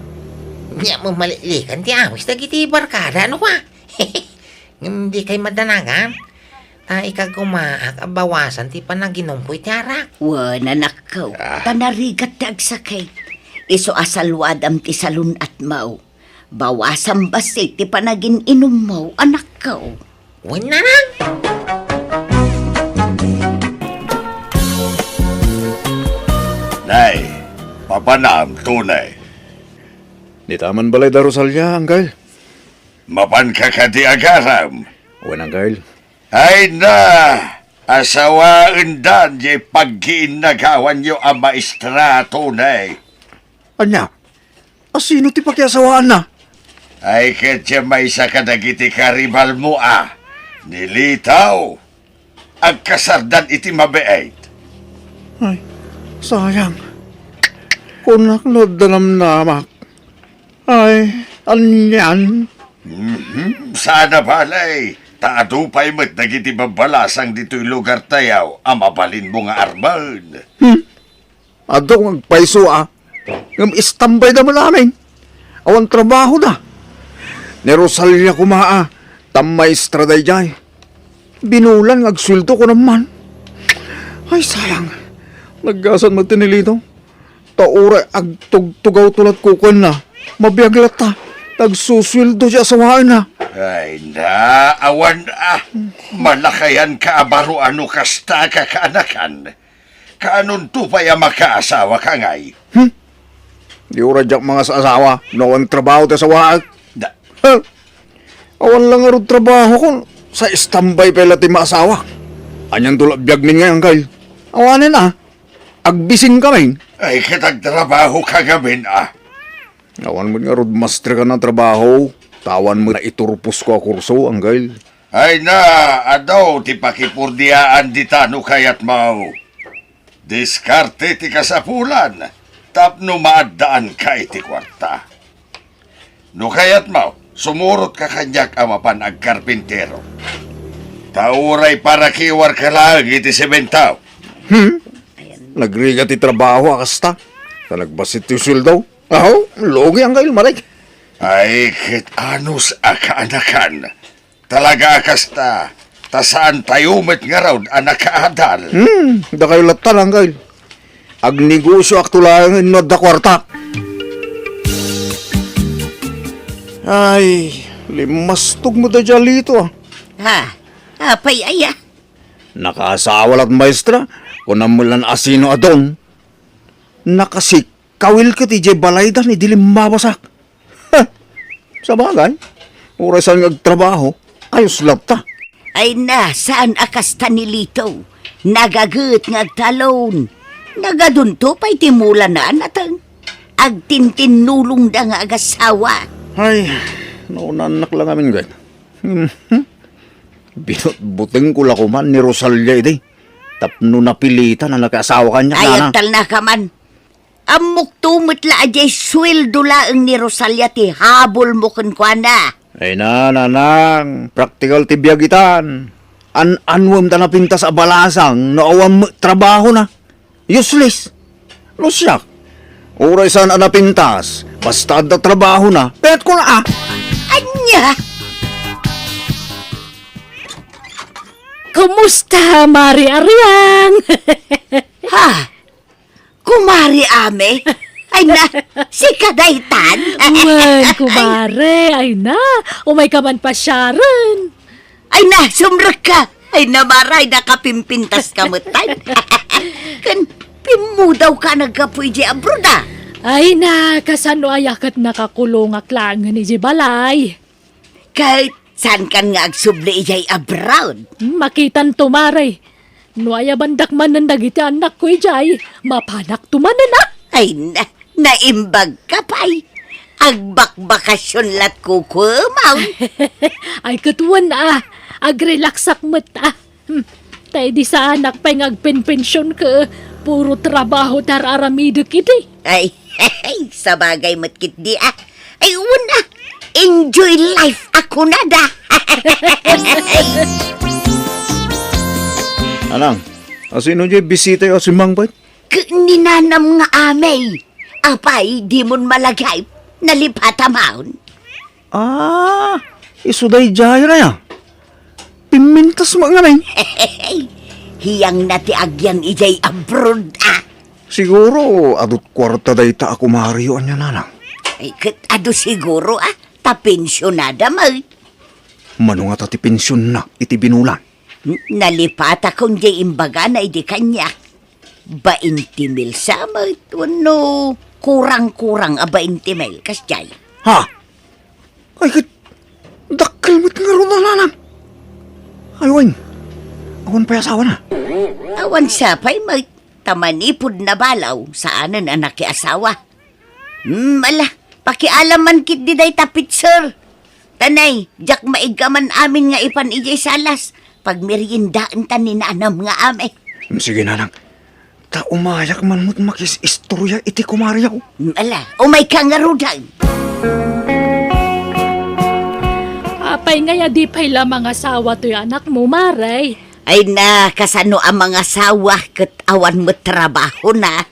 Nia, mamaliklikan ti awis dagiti barkada, no, a. Ngem dikay madanagan. Ta ikagumaak a bawasan ti panaginumko iti arak. Wen, anakko, ah, ta narigat ti agsakit. Isu a saluadam ti salun-atmo. Bawasam bassit ti panagin-inummo, anakko. Wen, Nanang! Nay, papanam, Tony. Dita man balay da Rosalia, Angkel. Mapanka kadi agaram? Wen, Angkel. Ay na, asawaendan diay pagkiinnagawanyo a maestra, Tony. Ania? Asino ti pakiasawaanna? Ay, ket diay maysa kadagiti karibalmo a, ni Lito. Agkasardan iti mabiit. Ay, sayang. Kunak no adda namnamak. Ay, anian? Mhm, saan a bale. Ta adu pay met dagiti babbalasang ditoy lugartayo a mabalinmo nga armen. Hmm. Adu nga agpayso a. Ngem istanbayda met amin. Awan trabahoda. Ni Rosalia koma a, ta maestra daydiay. Binulan nga agsueldo kunam man. Ay, sayang. Naggasat met ti ni Lito. Ta uray agtugtugawto latko kenna. Mabiag latta. Ta agsusueldo ti asawaenna. Ay na, awan a. Malakayanka a baro a no kasta a kakaanakan. Kaanonto pay a makaasawaka ngay? Hmm? Di uray diak mangas-asawa no awan trabaho ti asawaak. Da- Ha? Awan la ngarud trabahokon, sa istambay pay la ti maasawak. Anianto la biagmin ngay, Angkel? Awanen a, agbisinkamin. Ay, ket agtrabahoka ngamin a. Awan met ngarud masterkan a trabaho, ta awan met naiturposko a kurso, Angkel. Ay na, adu ti pakipurdiaan dita no kayatmo. Diskarte ti kasapulan tapno maaddaanka iti kuarta. No kayatmo, Sumurotka kaniak a mapan agkarpintero. Ta uray parakiwarka laeng iti semento. Hmm? Nagrigat ti trabaho a kasta. Ta nagbassit ti sueldo. Aho, lugi, Anggail, Maray. Ay, ket anus a kaanakan. Talaga a kasta, ta saantayo met ngarud a nakaadal. Hmm, dakayo latta, Anggail. Agnegosioakto laeng no adda kuarta. Ay, limmastog met daydiay a Lito, ah. Ha? Apay aya? Nakaasawa lat, maestra. Kunam met lan a sino a don. Nakasik- Kawil ket idiay balayda ni di limmabasak. Heh, sabagay, uray saan nga agtrabaho, ayos latta. Ay na, saan a kasta ni Lito? Nagaget nga agtalon. Nagadunto pay ti mulana a nateng. Agtintinnulongda nga agasawa. Ay, naunannak la ngamin, gayam. Mhm. Binutbutengko la koman ni Rosalia idi. Tapno napilitan a nakiasawa kaniak, nana. Ay, agtalnaka man. Ammokto met la a diay sueldo laeng ni Rosalia ti habulmo kenkuana. Ay na, nanang, praktikal ti biag itan. An-anuem ta napintas a balasang no awan met trabahona. Useless. No siak, uray saan a napintas, basta adda trabahona, kayatko la, ah. Ania? Kumusta, Mari Ariang? Ha? Kumare Ame? Ay na, sika daytan? Wen, kumare, ay na, umayka man pasiaren. Ay na, sumrekka. Ay na, Mare, ay nakapimpintaska metten. Ken pimmudawka naggapu idiay abroad, a? Ay na, kasano aya ket nakakulongak laengen idiay balay. Ket saankan nga agsubli idiay abroad? Hmm, makitanto, Mare. No ayabandak manen dagiti annakko idiay, mapanakto manen, a? Ay na, naimbagka pay. Agbakbakasyon lat kukuem. Ay, ket wen, a. Agrelaxak met, a. Hmm. Ta idi saanak pay nga agpenpension ket puro trabaho ti ar-aramidek idi. Ay, sabagay met ketdi, a. Ay, wen, a. Enjoy life a kunada. Anang, asino diay bisitayo a simmangpet? Ket ni nanam nga amey. Apay, dimon malagip? Nalipata maon. Ah, isu daydiay, Ray, a. Pimmintas met ngamin. Hiyangna ti agyan idiay abroad, a. Siguro, adu't kuarta dayta a kumariyo, ania, nanang? Ay, ket adu siguro, a. Ta pensionada met. Mano ngata ti pensionna iti binulan? N-, nalipatakon diay imbagana idi kaniak. Bainti mil sa met wenno kurang-kurang a bainti mil, kasdiay. Ha? Ay, ket dakkel met ngarud a, nanang. Ay, wen, awan pay asawana? Awan sa pay met, ta manipud nabalaw, saanen a nakiasawa. Hmm, ala, pakialam man ketdi dayta, Pitser. Tanay, diak maiggaman amin nga ipan idiay salas. Pagmeriendaenta ni nanam nga amey. Hmm, sige, nanang. Ta umayak man met makis-istorya iti kumariyo. Hmm, ala, umayka ngaruden. Apay ngay a di pay la mangasawa toy anakmo, Mare? Ay na, kasano a mangasawa ket awan met trabahona?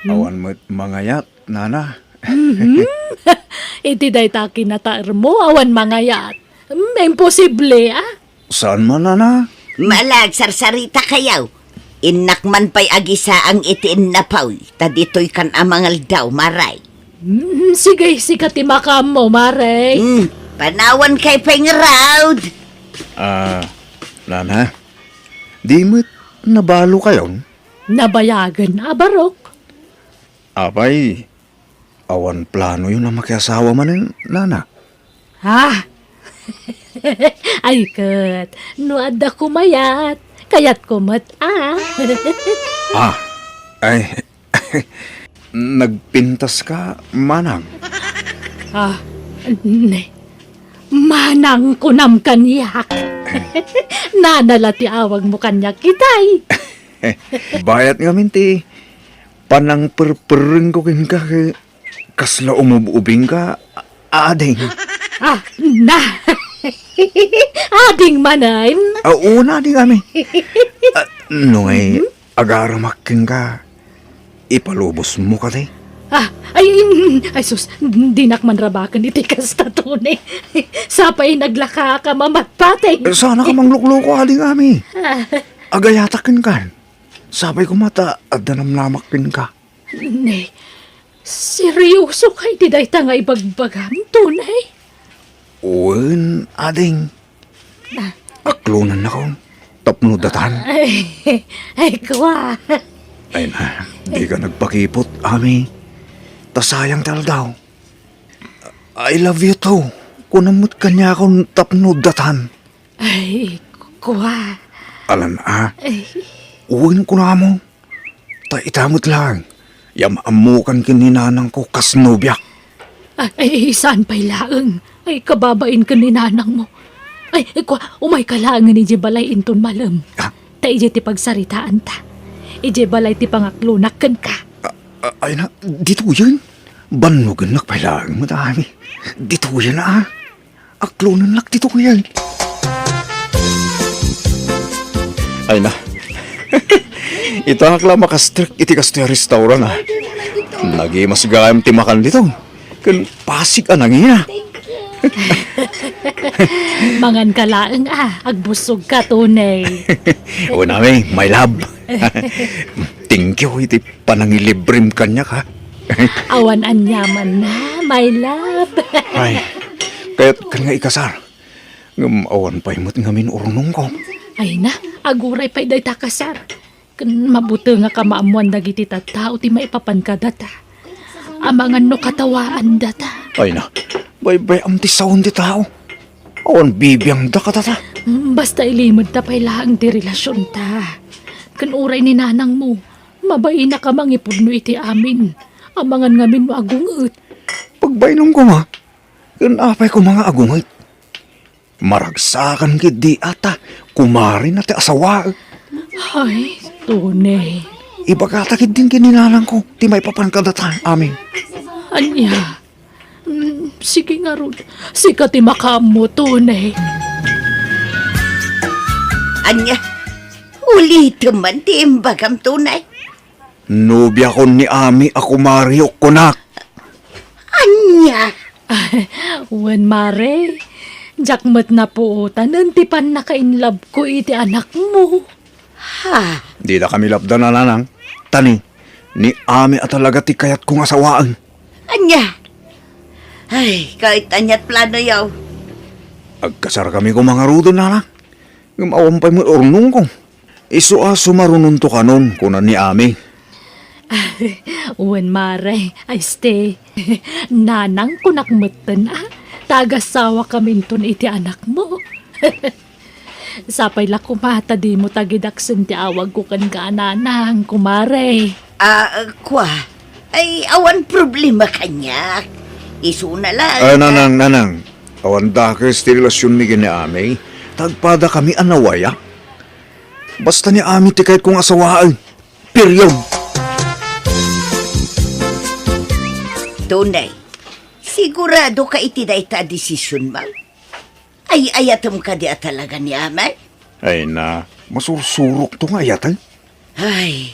Hmm? Awan met mangayat, nana. Mhm. Iti dayta a kinataermo, awan mangayat. Hmm, imposible, a. Saan man, nana? Ala, agsarsarita kayo. Innak man pay agisaang iti innapoy, ta ditoykan a mangaldaw, Mare. Hmm, sige, sika ti makaammo, Mare. Hmm, panawankayo pay ngarud. Ah, nana, di met nabalokayon? Nabayagen a barok. Apay, awan planoyo a makiasawa manen, nana? Ha? Ay ket, no adda kumayat, kayatko met, a. Ah, ay, nagpintaska, manang? Ah, ne. Manang kunam kaniak. Nana la ti awagmo kaniak itay. Bayat ngamin ti panangperperengko kenka, ket kasla umub-ubingka, a-, ading. Ah, na! Ading manen? Ah, una, ading Ami. Ah, no ngay, agaramak kenka, ipalubosmo kadi? Ah, ay, mm, ay sus, dinak man rabaken iti kasta, Tony. Sapay naglakaak a mamatpateng. Eh, saan ka manglukloko, ading Ami. Ah. Agayatak kenka. Sapay koma ta adda namnamak kenka. Ne, serioso ka iti dayta nga ibagbagam, Tony? Wen, ading. Ah. Aklonennakon tapno datan. Ay, ay, kua. Ay na, dika nagpakipot, Ami. Ta sayang ti aldaw. "I love you too," kunam met kaniakon tapno datan. Ay, kua. Alan a. Ay. Wen kunamon. Ta ita met laeng, ya maammokan ken ni nanangko kas nobiak. Ay, ay, saan pay laeng. Ay, kababain ken ni nanangmo. Ay, ay, kua, umayka laengen idiay balay inton malem. Ah? Ta idiay ti pagsaritaanta. Idiay balay ti pangaklonak kenka. Ah, ah, ay na, ditoyen. Bannogennak pay laeng met, Ami. Ditoyen, ah. Aklonennak ti tukuyen. Ay na. Itaak la makastrek iti kastoy a restaurant, ah. Nagimas gayam ti makan dito. Ken pasig a nangina. Mangan ka laeng, ah. Agbusog ka, Tony. Wen, Ami, my love. Thank you iti panangilibrem kaniak, ha? Awan aniamanna, my love. Ay, kayatkan nga ikasar. Ngem awan pay met ngamin urnongko. Ay na, aguray pay dayta kasar. Ken mabutengak a maammoan dagiti tattao ti maipapan kadata. Amangan no katawaandata. Ay na, baybay-am ti sawen ti tao. Awan bibiangda kadata. Mm, basta ilimedta pay laeng ti relasionta. Ken uray ni nanangmo, mabainak a mangipudno iti amin. Amangan ngamin no agunget. Pagbainonko nga, ken apay koma nga agunget? Maragsakan ketdi a ta kumarina ti asawaek. Ay, Tony. Ibagata ketdin ken ni nanangko ti maipapan kadata amin. Ania? Mm, sige ngarud. Sika ti makaammo, Tony. Ania? Ulitem man ti imbagam, Tony. Nobiakon ni Ami a kumariyok kunak. Ania? Wen, Mare. Diak met napuotanen ti pannakainlabko iti anakmo. Ha? Didakami lapdan, nanang. Ta ni, ni Ami a talaga ti kayatko nga sawaen. Ania? Ay, ket aniat planoyo? Agkasarkami koma ngaruden, nanang. Ngem awan pay met urnongko. Isu a sumarunonto kanon, kuna ni Ami. Wen, Mare, ay, este, nanang kunak metten, a, ta agasawakaminton iti anakmo. Sapay la koma ta dimo tagidaksen ti awagko kenka a nanang, kumare. Ah, kua, ay, awan problema kaniak. Isuna laeng. Ah, nanang, nanang. Awan dakes ti relasionmi ken ni Ami. Ta agpadakami a nawayak. Basta ni Ami ti kayatko nga asawaen. Period. Tunay, sigurado ka iti dayta a desisionmo? Ay-ayatem kadi a talaga ni Ami? Ay na, masursurokto nga ayaten. Ay,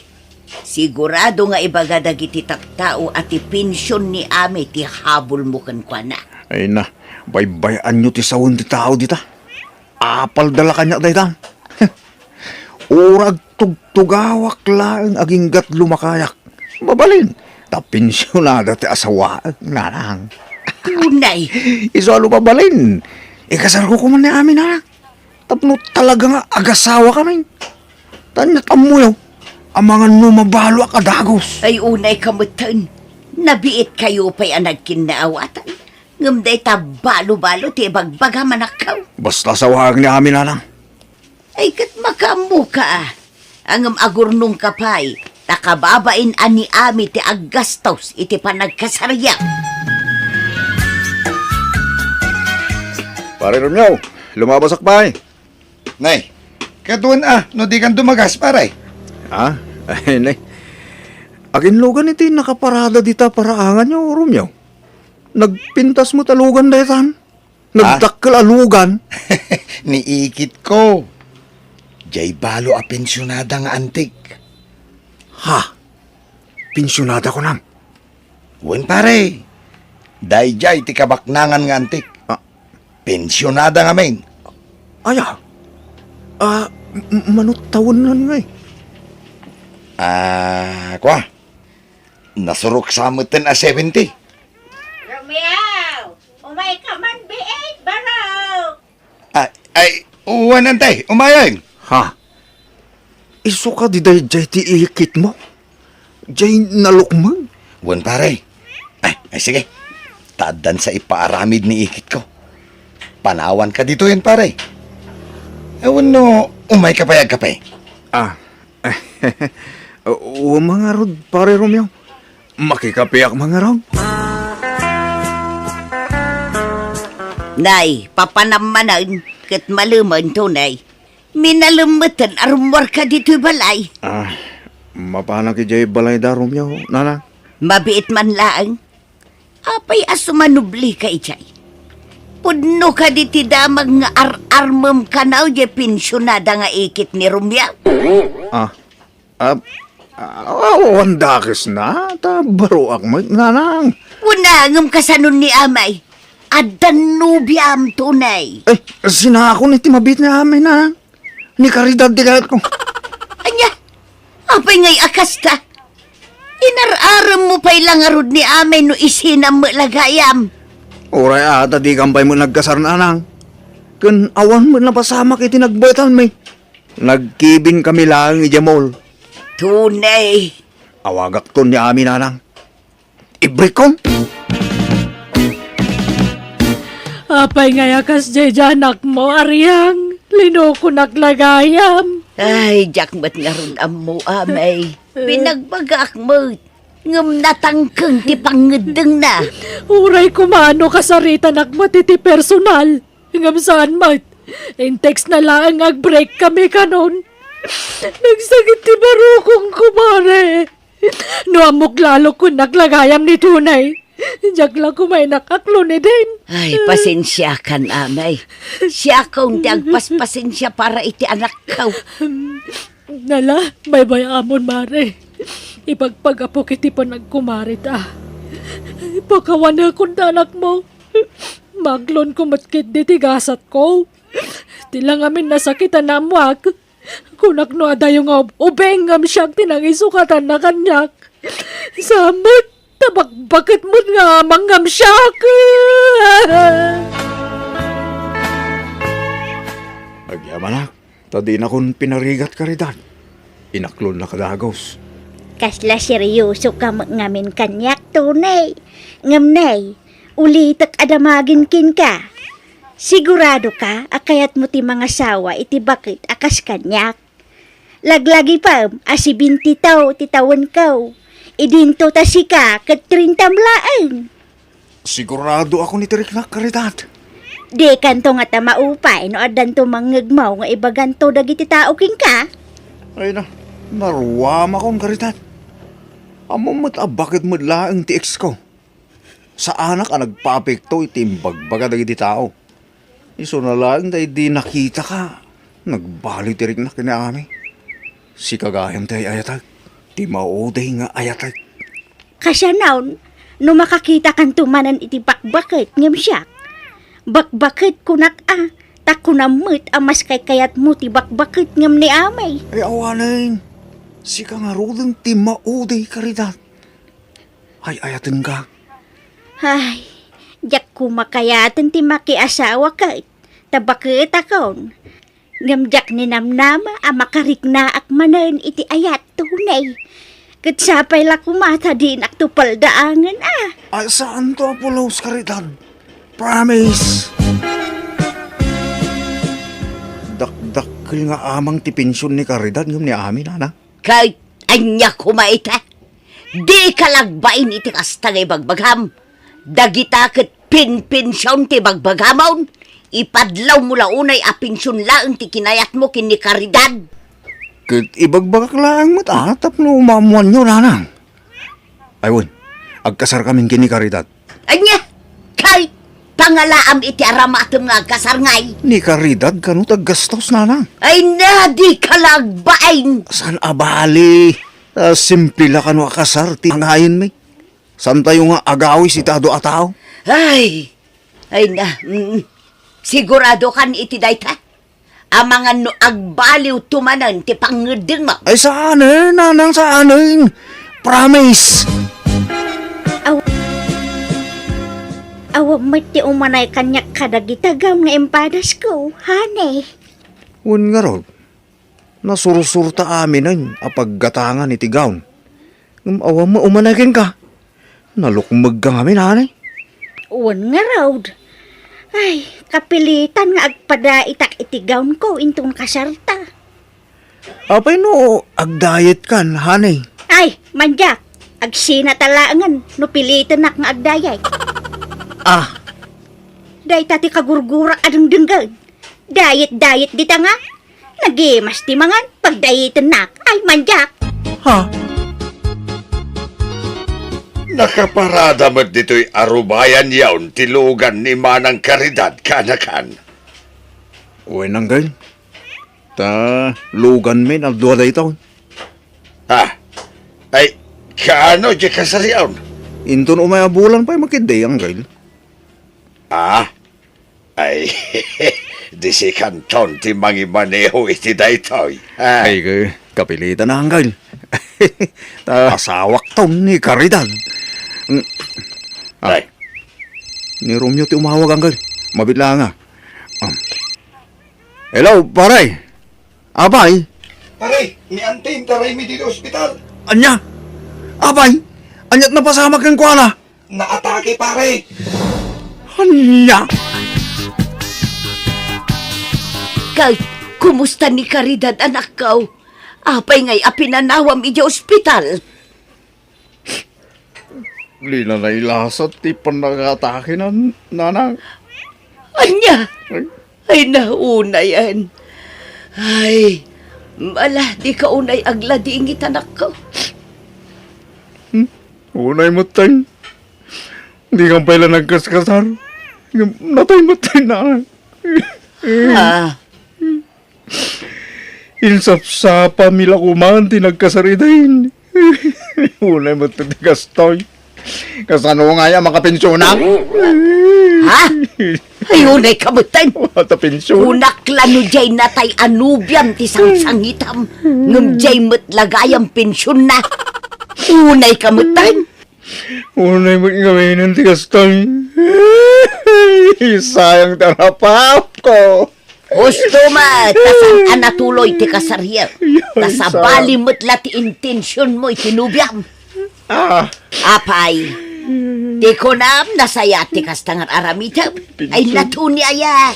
sigurado nga ibaga dagiti tattao a ti pension ni Ami ti habulmo kenkuana. Ay na, baybay-anyo ti sawen ti tao dita. Apalda la kaniak dayta. Uray agtugtugawak laeng agingga't lumakayak. Mabalin, ta pensionada ti asawaek, nanang. Tunay. Isu a no mabalin, ikasarko koma ni Ami, nanang. Tapno talaga nga agasawakamin. Ta ania't ammoyo, amangan no mabaloak a dagus. Ay, unay ka metten. Nabiitkayo pay a nagkinnaawatan. Ngem dayta balubalo ti ibagbagam, anakko. Basta asawaek ni Ami, nanang. Ay, ket makaammoka, a. Ngem agurnongka pay, ta kababain a ni Ami ti aggastos iti panagkasaryo. Pare Romeo, lumabasak pay. Nay, kaduan a, no dikan dumagas, pare. Ha? Ay, nay. Aginlugan iti nakaparada dita paraanganyo, Romeo. Nagpintas met a lugan daytan. Nagdakkel a lugan. Ni ikitko. Jay balo a pensionada nga antik. Ha? Pensionada kunam? Wen, pare. Dayjay ti kabaknangan nga antik. Ah. Pensionada ngamin. Aya? Ah, m-, mano tawenna ngay? Ah, kua. Nasurok sa metten a seventy. Romeo, umay ka man biit, barok. Ay, ay, wen, Antay, umayen. Ha? Isu kadi dayjay ti ikitmo? Jay nalukmeng? Wen, pare. Ay, ay, sige. Ta addan sa ipaaramid ni ikitko. Panawanka ditoyen, pare. Wenno, umayka pay agkape? Ah, Wen ngarud, Pare Romeo. Makikapeak man ngarud. Nay, papanam manen, ket malemen, Tunay. Minalem metten a rummuarka ditoy balay. Ah, mapanak idiay balayda, Romeo, Nanang. Mabiit man laeng. Apay a sumanublika idiay? Pudno kadi ti damag nga ar-armem kano diay pensionada nga ikit ni Romeo? Ah, ah, ah, awan dakesna, ta baroak met, Nanang. Kuna ngem kasano ni Amay? Addan nobiam, Tunay. Eh, sinakon iti mabiit ni Amay, Nanang. Ni Caridad ti kayatko. Ania? Apay ngay a kasta? Inar-aremmo pay la ngarud ni Amay no isinam met la gayam. Uray a ta dikam pay met nagkasar, Nanang. Ken awan met napasamak iti nagbaetanmi. Nagkibinkami laeng idiay mall. Tunay. Awagakton ni Amay, Nanang. Ibrikkon? Apay ngay a kasdiay diay anakmo, Ariang? Linokonak la gayam. Ay, diak met ngarud ammo, Amay. Binagbagak met. Ngem natangkeng ti pangngeddengna. Uray koma no kasaritanak met iti personal. Ngem saan met. In-textna laeng nga agbreak kami kanon. Nagsakit ti barukong, kumare. No ammok lalo, kunak la gayam ni Tunay. Diak la koma inakaklon idin. Ay, pasensiakan, Amay. Siakon ti agpaspasensia para iti anakko. Nala, baybay-amon, Mare. Ipagpagapok iti panagkumarita. Pakawanekon ti anakmo. Maaklonko met ketdi ti gasatko. Ti la ngamin nasakitan a ammoak. Kunak no adayo nga ub-, ubing ngem siak ti nangisukatanna kaniak. Saan met, ta bakbaket met nga amang ngem siak. Agyamanak, ta dinakon pinarigat, Caridad. Inaklonna kadagus. Kasla seriosoka met ngamin kaniak, Tunay. Ngem nay, ulitek a damagin kenka. Siguradoka a kayatmo ti mangasawa iti baket a kas kaniak. Laglagipem a seventy-two ti tawenko. Idinto ta sika ket trintam laeng. Siguradoakon iti riknak, Caridad. Dikanto ngata maupay no addanto mangngegmo nga ibaganto dagiti tao kenka? Ay na, naruamakon, Caridad. Ammom met a baket met laeng ti exko. Saanak a nagpapikto iti imbagbaga dagiti tao. Isuna laeng ta idi nakitaka, nagbali ti riknak ken ni Amay. Sika gayam ti ay-ayatek, ti maudi nga ayatek. Kasano, no makakitakanto manen iti bakbaket ngem siak? Bakbaket kunak a, ta kunam met a mas kaykayatmo ti bakbaket ngem ni Amay. Ay, awanen, sika ngaruden ti maudi, Caridad. Ay-ayatenka. Ay, diak koma kayaten ti makiasawa ket ta baketakon. Ngem diak ninamnama a makariknaak manen iti ayat, Tunay. Ket sapay la koma ta dinakto paldaangen a. Ay, saanto a pulos, Caridad. Promise. Dakdakkel nga amang ti pension ni Caridad ngem ni Amay, Nanang. Ket ania koma ita? Dika la agbain iti kasta nga ibagbagam. Dagita ket pinpension ti bagbagamon. Ipadlawmo la unay a pension laeng ti kinayatmo ken ni Caridad. Ket ibagbagak laeng met a tapno maammoanyo, Nanang. Ay wen, agkasarkamin ken ni Caridad. Ania? Kay, Pangalaam iti aramatem nga agkasar ngay. Ni Caridad kano ti aggastos, nanang? Ay na, dika la agbain. Saan a bali? Ah, simple la kano a kasar ti pangayenmi. Saantayo nga agawis iti adu a tao? Ay, ay na, mm, sigurado kan iti dayta? Amangan no agbaliwto manen ti pangngeddengmo. Ay, saanen, nanang, saanen. Promise. Aw-, awan met ti umanay kaniak kadagiti gown nga impadasko, honey. Wen ngarud, nasursurta aminen a paggatangan iti gown. Ngem awan met umanay kenka. Nalukmegka ngamin, honey. Wen ngarud. Ay, kapilitan nga agpadaitak iti gownko inton kasarta. Apay no agdayetkan, honey? Ay, mandiak. Agsinata laengen no pilitenak nga agdayet. Ah. Dayta ti kagurgurak a dengdenggen. Diet-diet dita nga. Nagimas ti mangan, pagdietennak. Ay, mandiak. Ha? Nakaparada met ditoy arubayan yaon ti lugan ni Manang Caridad, kaanakan. Wen, Anggail. Ta luganmi, adua dayta. Ha? Ay, kaano diay kasar yaon? Inton umay a bulan pay makiddi, Anggail. Ah? Ay, di sikanton ti mangimaneho iti daytoy. Ah. Ay, ka-, kapilitan, Anggail. Ta-, asawakton ni Caridad. Mm. Ah. Ay. Ni Romeo ti umawag, Anggail. Mabiit laeng, ah. Ah. Hello, pare. Apay? Pare, ni Auntie, intaraymi ditoy ospital. Ania? Apay? Ania't napasamak kenkuana? Naatake, pare. Ania? Kay, kumusta ni Caridad, anakko? Apay ngay a pinanawam idiay ospital? Di na nailasat ti pannakaatake na, nanang. Ania? Ay. Ay, naunayan. Ay, ala, dika unay agladingit, anakko. Hmm? Unay met tay. Dikan pay la nagkaskasar. Natay met tay, nanang. Ha? Insapsapami la koman ti nagkasar ita. Unay met ti gastoy. Kasano ngay a makapensionak? Ha? Ay, unay ka met tay. Wala ta pension. Kunak la no diay natay a nobiam ti sangsangitam. Ngem diay met la gayam pensionna. Unay ka met tay. Unay met ngamin ti gastoy. Sayang ti arapatko. Husto met, ta saan a natuloy ti kasaryo. Ay, ta sabali met la ti intensionmo iti nobiam. Ah. Apay, ti kunam, nasayaat ti kasta nga ar-aramidem. Ay, pinsan. Natuni aya.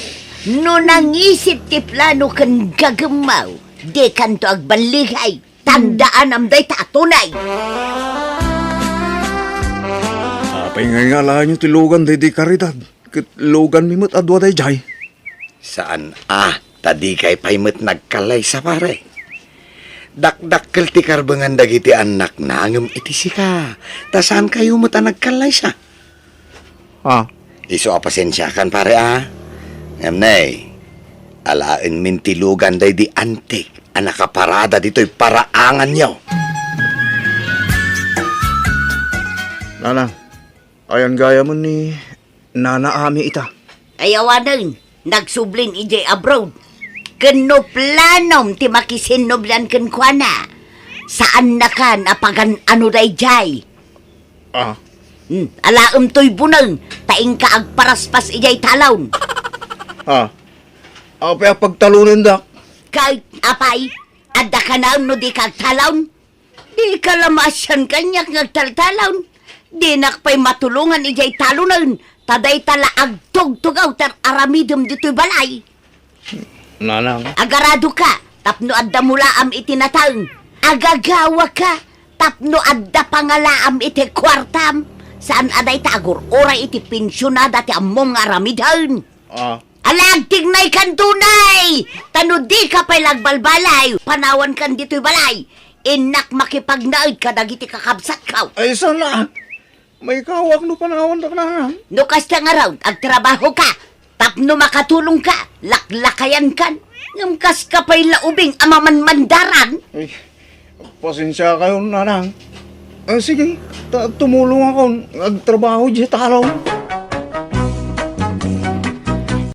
No nangisit ti plano ken gagemmaw, dikanto agballigay. Tandaanam dayta a tunay. Apay ngay nga alaenyo ti lugan daydi Caridad, ket luganmi met a dua daydiay? Saan a, ta dikay pay met nagkallaysa, pare. Dakdakkel ti karbengan dagiti annakna ngem iti sika, ta saankayo met a nagkallaysa. Ah. Isu a pasensiakan, pare, a. Ngem ne, alaenmin ti lugan daydi antik a nakaparada ditoy paraanganyo. Nana, ayan gayam ni Nana Ami ita. Ay awanen, nagsublin idiay abroad. Ken no planom ti makisinnobilan kenkuana, saannakan a pagan-ano daydiay. Ah. Hmm, alaem toy buneng, ta inka agparaspas idiay talon. Ah. Apay a pagtalonendak? Kay, apay, adda kanaem no dika agtalon? Dika la maasian kaniak nga agtaltalon. Dinak pay matulongan idiay talonen, ta dayta la agtugtugaw ti ar-aramidem ditoy balay. Nanang. Agaradoka tapno adda mulaam iti nataeng. Agagawaka tapno adda pangalaam iti kuartam. Saan a dayta agur-uray iti pensionada ti ammom nga aramiden. Ah. Ala, agtignaykan tunay! Ta no dika pay la agbalbalay, panawankan ditoy balay. Innak makipagnaed kadagiti kakabsatko. Ay, saan a? Maikawak no panawandak, nanang. No kasta ngarud, agtrabaho ka. Tapno makatulong ka, laklakayan kan. Ngem kas ka pay la ubing a mamanmandaran. Ay, pasensya kayo, nanang. Eh, sige, ta tumulong ako. Agtrabaho di talon.